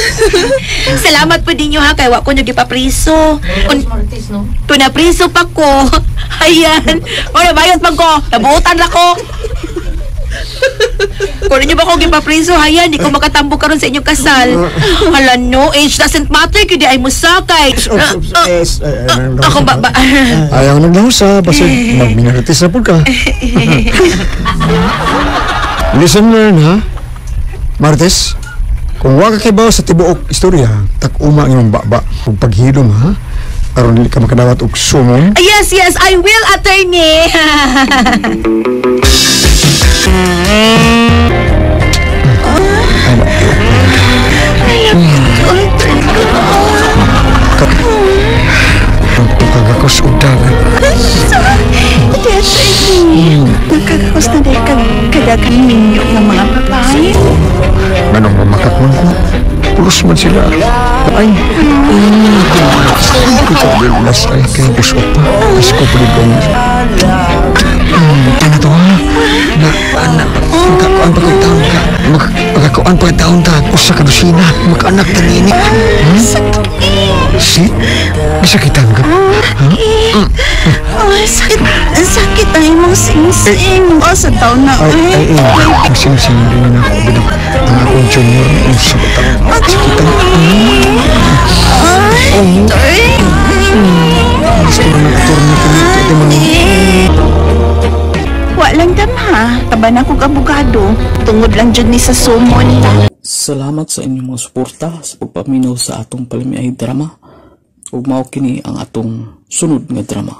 Salamat po ninyo ha, kay wa ko nyo gipapriso. Kung napriso pa ko, ayan. O, nabayot man ko. Nabuotan ra ko. Kung ninyo ba ko gipapriso, ayan, di ko makatambok karon sa inyong kasal. Hala, no, age doesn't matter, kaya di ay musakay. Ako ba?
Ayaw naglahusa, basta magminarites na po ka. Listen, learn, ha? Marites, kung wag ka kibaw sa tibuok istorya, tak-uma ang imong baba. Kung paghilom, ha? Aron dili ka makadawat og sumon.
Yes, yes, I will, attorney.
Kagakos og dagat.
Hindi, attorney. Nagkagakos na dahil kadagan ninyo ng mga babae.
Anong mamakak man ko? Pulos man sila. Ay, kutulas ay kay busok pa. Mas ko pulidong. Tana to ha. Na, anak, magkakuan pa kong taon ka. Magkakuan pa taon ta. Usa ka dosina. Magkaanak ta niini. Sit? Masakitan ka? Ha?
Oh, sakit. Ang sakit ang imong singsing. Oh, sa taon na.
Ay, ay, ang singsing din na ako. Bilang ang akong junior. Ang sakit ang sakitan.
Ay,
Gusto na nag-aturno ko nito. Di mo
Wa lang dam ha. Taba na kong abogado. Tungod lang dyan ni sa sumon.
Salamat sa inyong mga suporta sa pagpaminaw sa atong palamiay drama. Ug mao kini ang atong sunod nga drama.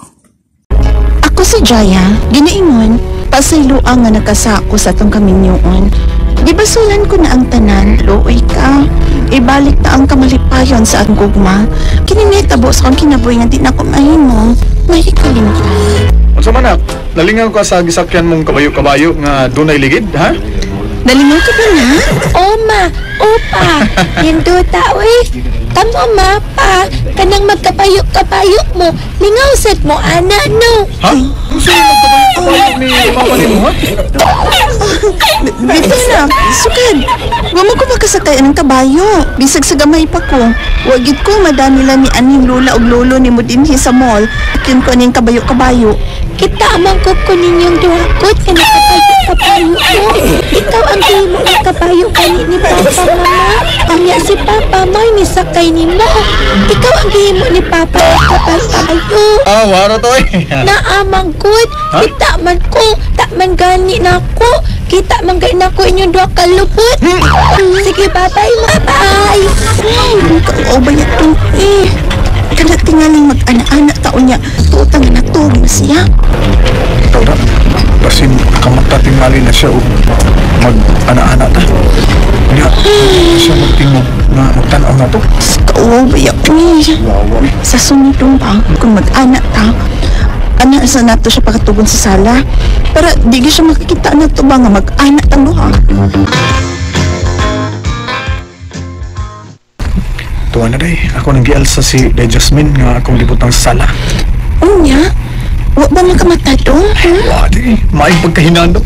Ako si Jaya, ginaingon, pasayloang nga nakasako sa atong kaminyoon. Gibasulan ko na ang tanan, luoy ka. Ibalik na ang kamalipayon sa ang gugma. Kini nitabo sa akong kinabuhi nga di na ko mahimo. May kalimtan.
Unsa man nak, nalingaw ka sa gisakyan mong kabayo-kabayo nga dunay ligid, ha?
Nalingaw ka ba na?
Oma, opa, hinduta, uy. Kamo mapa, kanang magkapayo-kapayo mo, lingaw sad mo ana no.
Ha? Unsa yung magkapayo-kapayo ni mama nimo ha?
Bito na, sukad. Wa mo ko makasakay ng kabayo. Bisag sa gamay pa ko. Wagit ko madami lang ni aning lola og lolo ni mo dinhi sa mall. Akin ko aning kabayo-kabayo.
Kita amang ko ko ninyong duha ko nga nakapayo-kabayo mo. Ikaw ang himo ng kabayo kani ni Papa mama. Unya si Papa mo'y misakay nimo. Ikaw ang gihimo ni Papa kabayo-kabayo.
Ah, waro to eh.
Naamang gud, kita man ko, ta man gani nako. Kita man gani nako inyong duha ka lupot. Sige, bye-bye, bye.
Ikaw ba yan eh? Kana tingaling mag-ana-ana taon niya. Tuutang na natog na siya.
Ikaw na, basin kamata tingali na siya o mag-ana-ana ta. Nga, siya magtingog na magtanaw na to.
Kauwaw ba yan? Sa sunod ba, kung mag-ana ta, ana sa nato siya pagkatugon sa sala. Para di siya makikita na to ba nga mag-ana ta no ha?
Tuwa na day, ako nang gialsa si Day Jasmine nga akong libutang sa sala.
Unya, wa ba makamata dong? Ha?
Wa di, maayong pagkahinanok.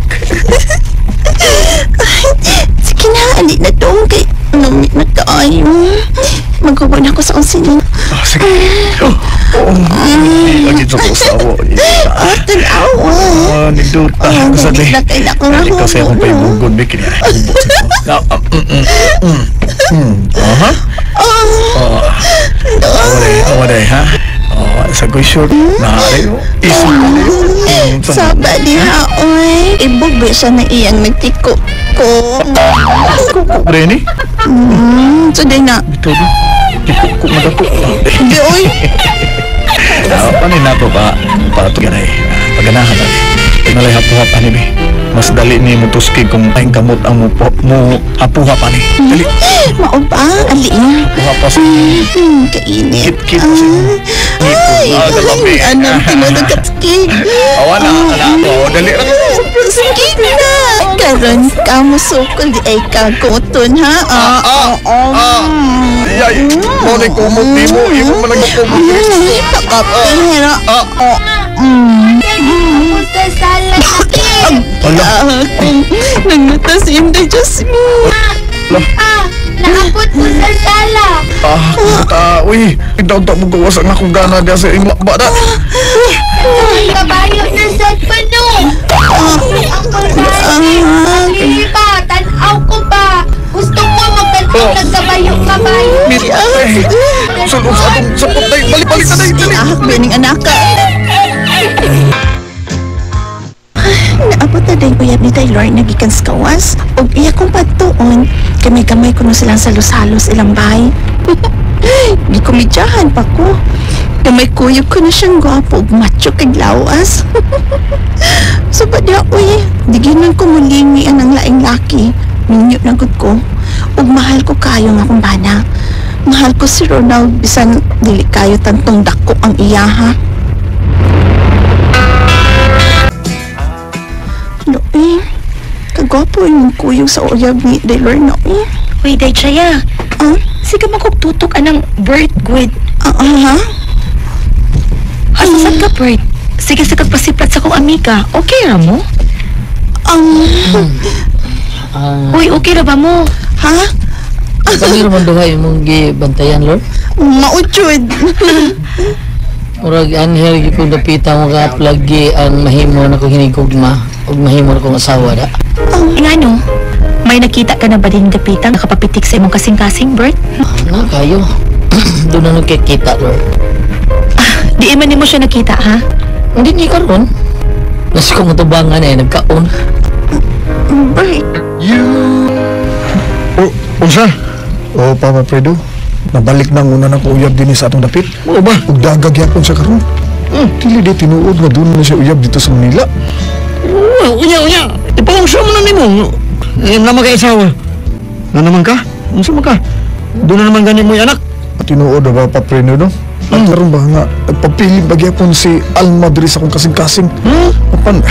Sige na, ali na dong kay namit na kaayo. Maghubo na ako sa kong.
Ah, sige. Oh, lagi sa ko sa awo.
Ah, tanawa.
Ah, nindot.
Ah,
Sa
namit na kay na akong
Ikaw sa akong paibugod, Vicky. Aha. Oh. Awa day, ha? Oh, sa ko short. Naarayo. Iso ka na yun.
Saba diha, oy. Ibog ba siya na iyang nagtiko ko?
Rene?
So day na.
Bitaw ba? Tiko ko madako.
Di, oy.
Paano na to ba? Para to ganay. Paganahan na. Nalay hapuhap ani be. Mas dali ni mo tuskig kung ay kamot ang mo hapuhap ani. Dali.
Mao ba? Ali niya.
Hapuhap pa sa
Kainit.
Kit-kit pa sa
Ay, anong tinulog katskig?
Awa na, ana ako. Dali ra.
Sige na. Karon ka mo sukol di ay ka kuton ha.
Yay, mo ni kumot ni mo, imo man nagkumot.
Pakapira.
Sa sala
Ala.
Nagmata si Inday Jasmine.
Ah, naabot ko sa sala.
Ah, uy, ikaw ta mo gawas ang akong gana diya sa imo ba na.
Kabayo na sa pano. Ako sa ba, tanaw ko ba? Gusto ko magtanaw ng kabayo-kabayo.
Sulod sa atong sapot day, balik-balik na day, dali.
Ah, bining anak ka. Naabot na din uyab ni Taylor nagikan sa kawas. Og iya kong pagtuon, kamay-kamay ko no silang salos-salos ilang bahay. Gikomedyahan pa ko. Gamay kuyog ko na siyang gwapo ug macho kag lawas. So ba diya, uy, di ginan ko mulingi ang laing laki. Minyo na gud ko. Ug mahal ko kayo nga akong bana. Mahal ko si Ronald bisan dili kayo tantong dako ang iyaha. Lo, eh. Kagwapo yung kuyog sa uyab ni Taylor na, eh.
Uy, Day Chaya.
Ah?
Sige magugtutok anang bird good.
Ha?
Asa sad ka, Bert? Sige sa kagpasiplat sa kong amiga. Okay ra mo? Uy, okay ra ba mo?
Ha?
Kami man duha imong gibantayan, Lord.
Mauchud.
Murag anhel gyud kong dapita mo ka lagi ang mahimo na kong hinigugma ug mahimo na kong asawa da.
Ngano? May nakita ka na ba din dapita nakapapitik sa imong kasing-kasing, Bert?
Na kayo. Doon na nagkikita, Lord.
Di man nimo siya nakita, ha?
Hindi ni karon. Nasa kong tubangan eh, nagkaon.
Bert.
Oh, unsa? Oh, Papa Fredo. Nabalik na ang una na ko uyab din sa atong dapit. Oo ba? Ug dagag yapon siya karon. Dili di tinuod nga doon na siya uyab dito sa Manila.
Unya, unya. Ipaungsa mo na nimo. Naman kay asawa. Na naman ka? Unsa man ka? Doon na naman gani mo anak.
Tinuod ba Papa Fredo no? At karon ba nga nagpapiling ba gyapon si Alma diri sa akong kasing-kasing. Apan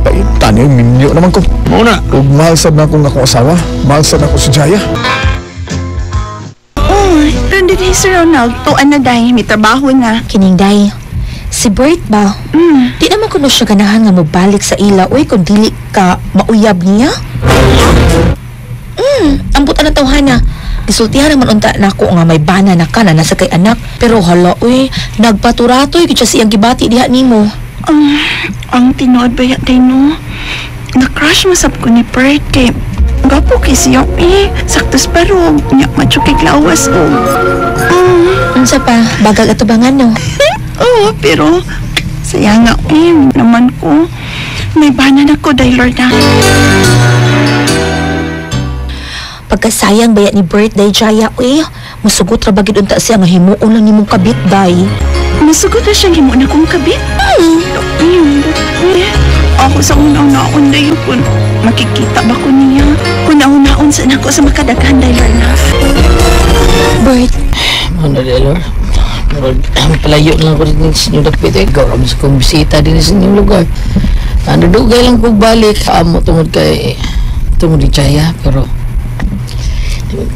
paita niyo minyo naman ko.
Mao na.
Ug mahal sad na akong asawa. Mahal sad ako si Jaya.
Oy, randi Day si Ronald, tuan na day, may trabaho na.
Kining day, si Bert ba? Di naman kuno siya ganahan nga mobalik sa ila, uy, kung dili ka mauyab niya. Ambot ang tawhana. Gisultihan naman unta nako nga may bana na ka na nasa kay anak. Pero hala, uy, nagpaturatoy gid siya siyang gibati diha nimo.
Ang tinuod ba ya day no? Na-crush masab ko ni Bert kay gapo kay siya eh. Saktos parog, nya macho kay lawas og.
Unsa pa, bagal atubangan no?
Oo, pero saya nga eh, naman ko. May bana na ko, day Lorna.
Pagkasayang baya ni Bert day Jaya, uy, musugot ra bagid unta siya nga himuon lang nimong kabit day.
Musugot na siyang himuon akong kabit? Ako sa una-unaon day kung makikita ba ko niya. Kung nauna-un sa nako sa makadaghan day Lorna.
Bert.
Ano day Lord? Palayo lang ko rin sa inyong dapit eh. Gawin sa kong bisita din sa inyong lugar. Ano dugay lang kong balik. Amo tungod kay tungod ni Jaya pero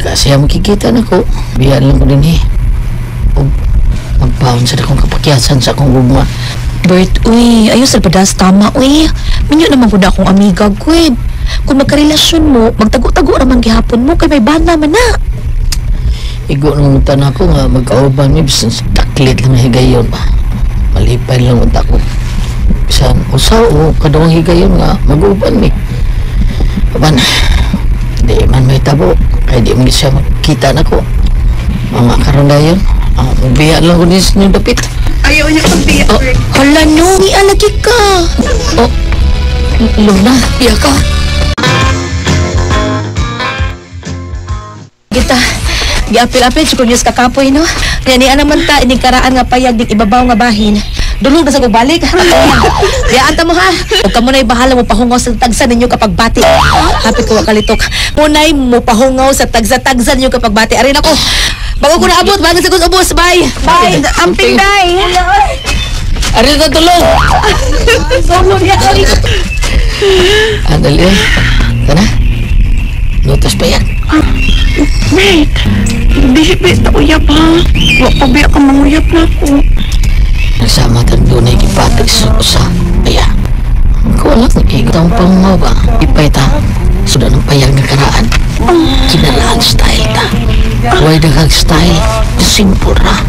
kasi makikita na ko. Biyan lang ko din eh. O magbaon sa akong kapakyasan sa akong gugma.
Bert, uy, ayos sa padas tama, uy. Minyo naman ko na akong amiga, gwe. Kung magkarelasyon mo, magtago-tago naman gihapon mo, kay may bana man na.
Igo nung tan ako nga magkauban mi, bisan taklit lang higayon ba. Malipay lang unta ko. Bisan usa o kadawang higayon nga mag-uban mi. Aban, di man may tabo. Kaya di mo siya makita na ko. Mga karon na yun. Magbiya lang ko din sa inyong dapit.
Ayaw niya pagbiya.
Oh, hala no, nialagi ka. Oh, Luna, biya ka. Kita, giapil-apil, siguro niyo sa kakapoy, no? Kaya niya naman ta, ining karaan nga payag, ding ibabaw nga bahin. Dulog na sa balik. Biyaan ta mo ha. Huwag ka muna'y bahala mo pahungaw sa tagsa ninyo kapag bati. Hapit ko kalitok. Muna'y mo pahungaw sa tagsa-tagsa ninyo kapag bati. Arin ako. Bago ko naabot, bago sa ubos. Bye. Bye.
Amping day.
Arin ka tulog.
Solo niya.
Andali eh. Tana. Notas pa yan.
Wait. Dili ba ito uyab ha? Wa pa ba ka manguyab na ako?
Nagsama tan doon ay gipatig sa usa. Kaya, ko alam, ikaw ang pangaw ba? Ipay ta, sudah ng payag nga karaan. Kinaraan style ta. Huwag daghang style, simple ra.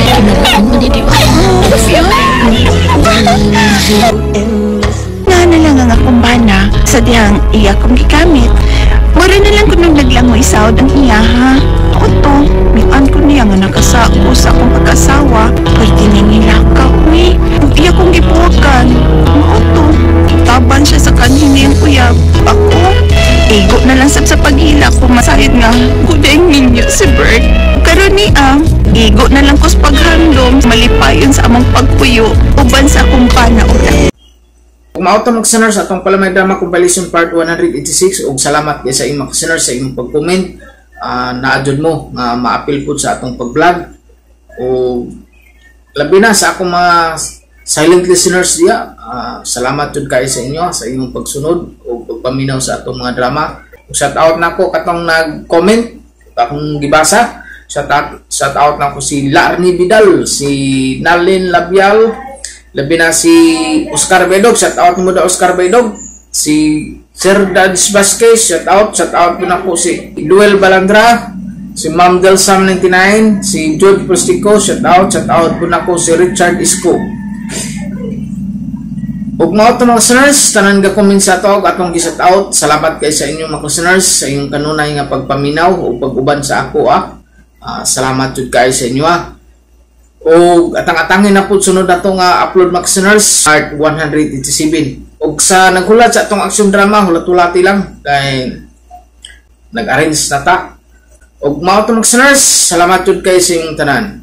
Kinaraan man di ba?
Nga na lang ang akong bana sa dihang iya kong gigamit. Mura na lang kung naglangoy saod ang iya ha. Ako to, mian ko niya nga nakasako sa akong pag-asawa. Pwede nangilakaw eh. Kung iya kong gibuwakan, mao to. Taban siya sa kanhin niyang uyab. Ako, igo na lang sab sa paghila kung masahid nga gudeng ninyo si Bert. Karon niya, igo na lang ko sa paghandom, malipayon sa among pagpuyo, uban sa akong panaula.
Umauto mga listeners atong Palamay Drama Compilation Part 186 ug salamat kay sa imong listeners sa imong pag-comment. Naadjud mo nga maapil pud sa atong pag-vlog o labi na sa akong mga silent listeners diya. Salamat jud kay sa inyo sa inyong pagsunod o pagpaminaw sa atong mga drama. Ug shout out nako katong nag-comment akong gibasa. Shout out nako si Larny Vidal, si Nalin Labial, labi na si Oscar Baydog, shout out mo da Oscar Baydog, si Sir Dads Vasquez, shout out mo na po si Duel Balandra, si Ma'am Del Sam 99, si George Postico, shout out po na po si Richard Isko. Ug mao to mga listeners, tanan ga comment sa ato atong gi-shout out. Salamat kay sa inyong mga listeners sa inyong kanunay nga pagpaminaw o pag-uban sa ako ah. Salamat jud kay sa inyo ah. O atang-atangin na po sunod na ito nga upload mga listeners part 187. Og sa naghulat sa atong action drama, hulat-hulati lang kay nag-arrange na ta. Og mao to mga listeners, salamat jud kay sa inyong tanan.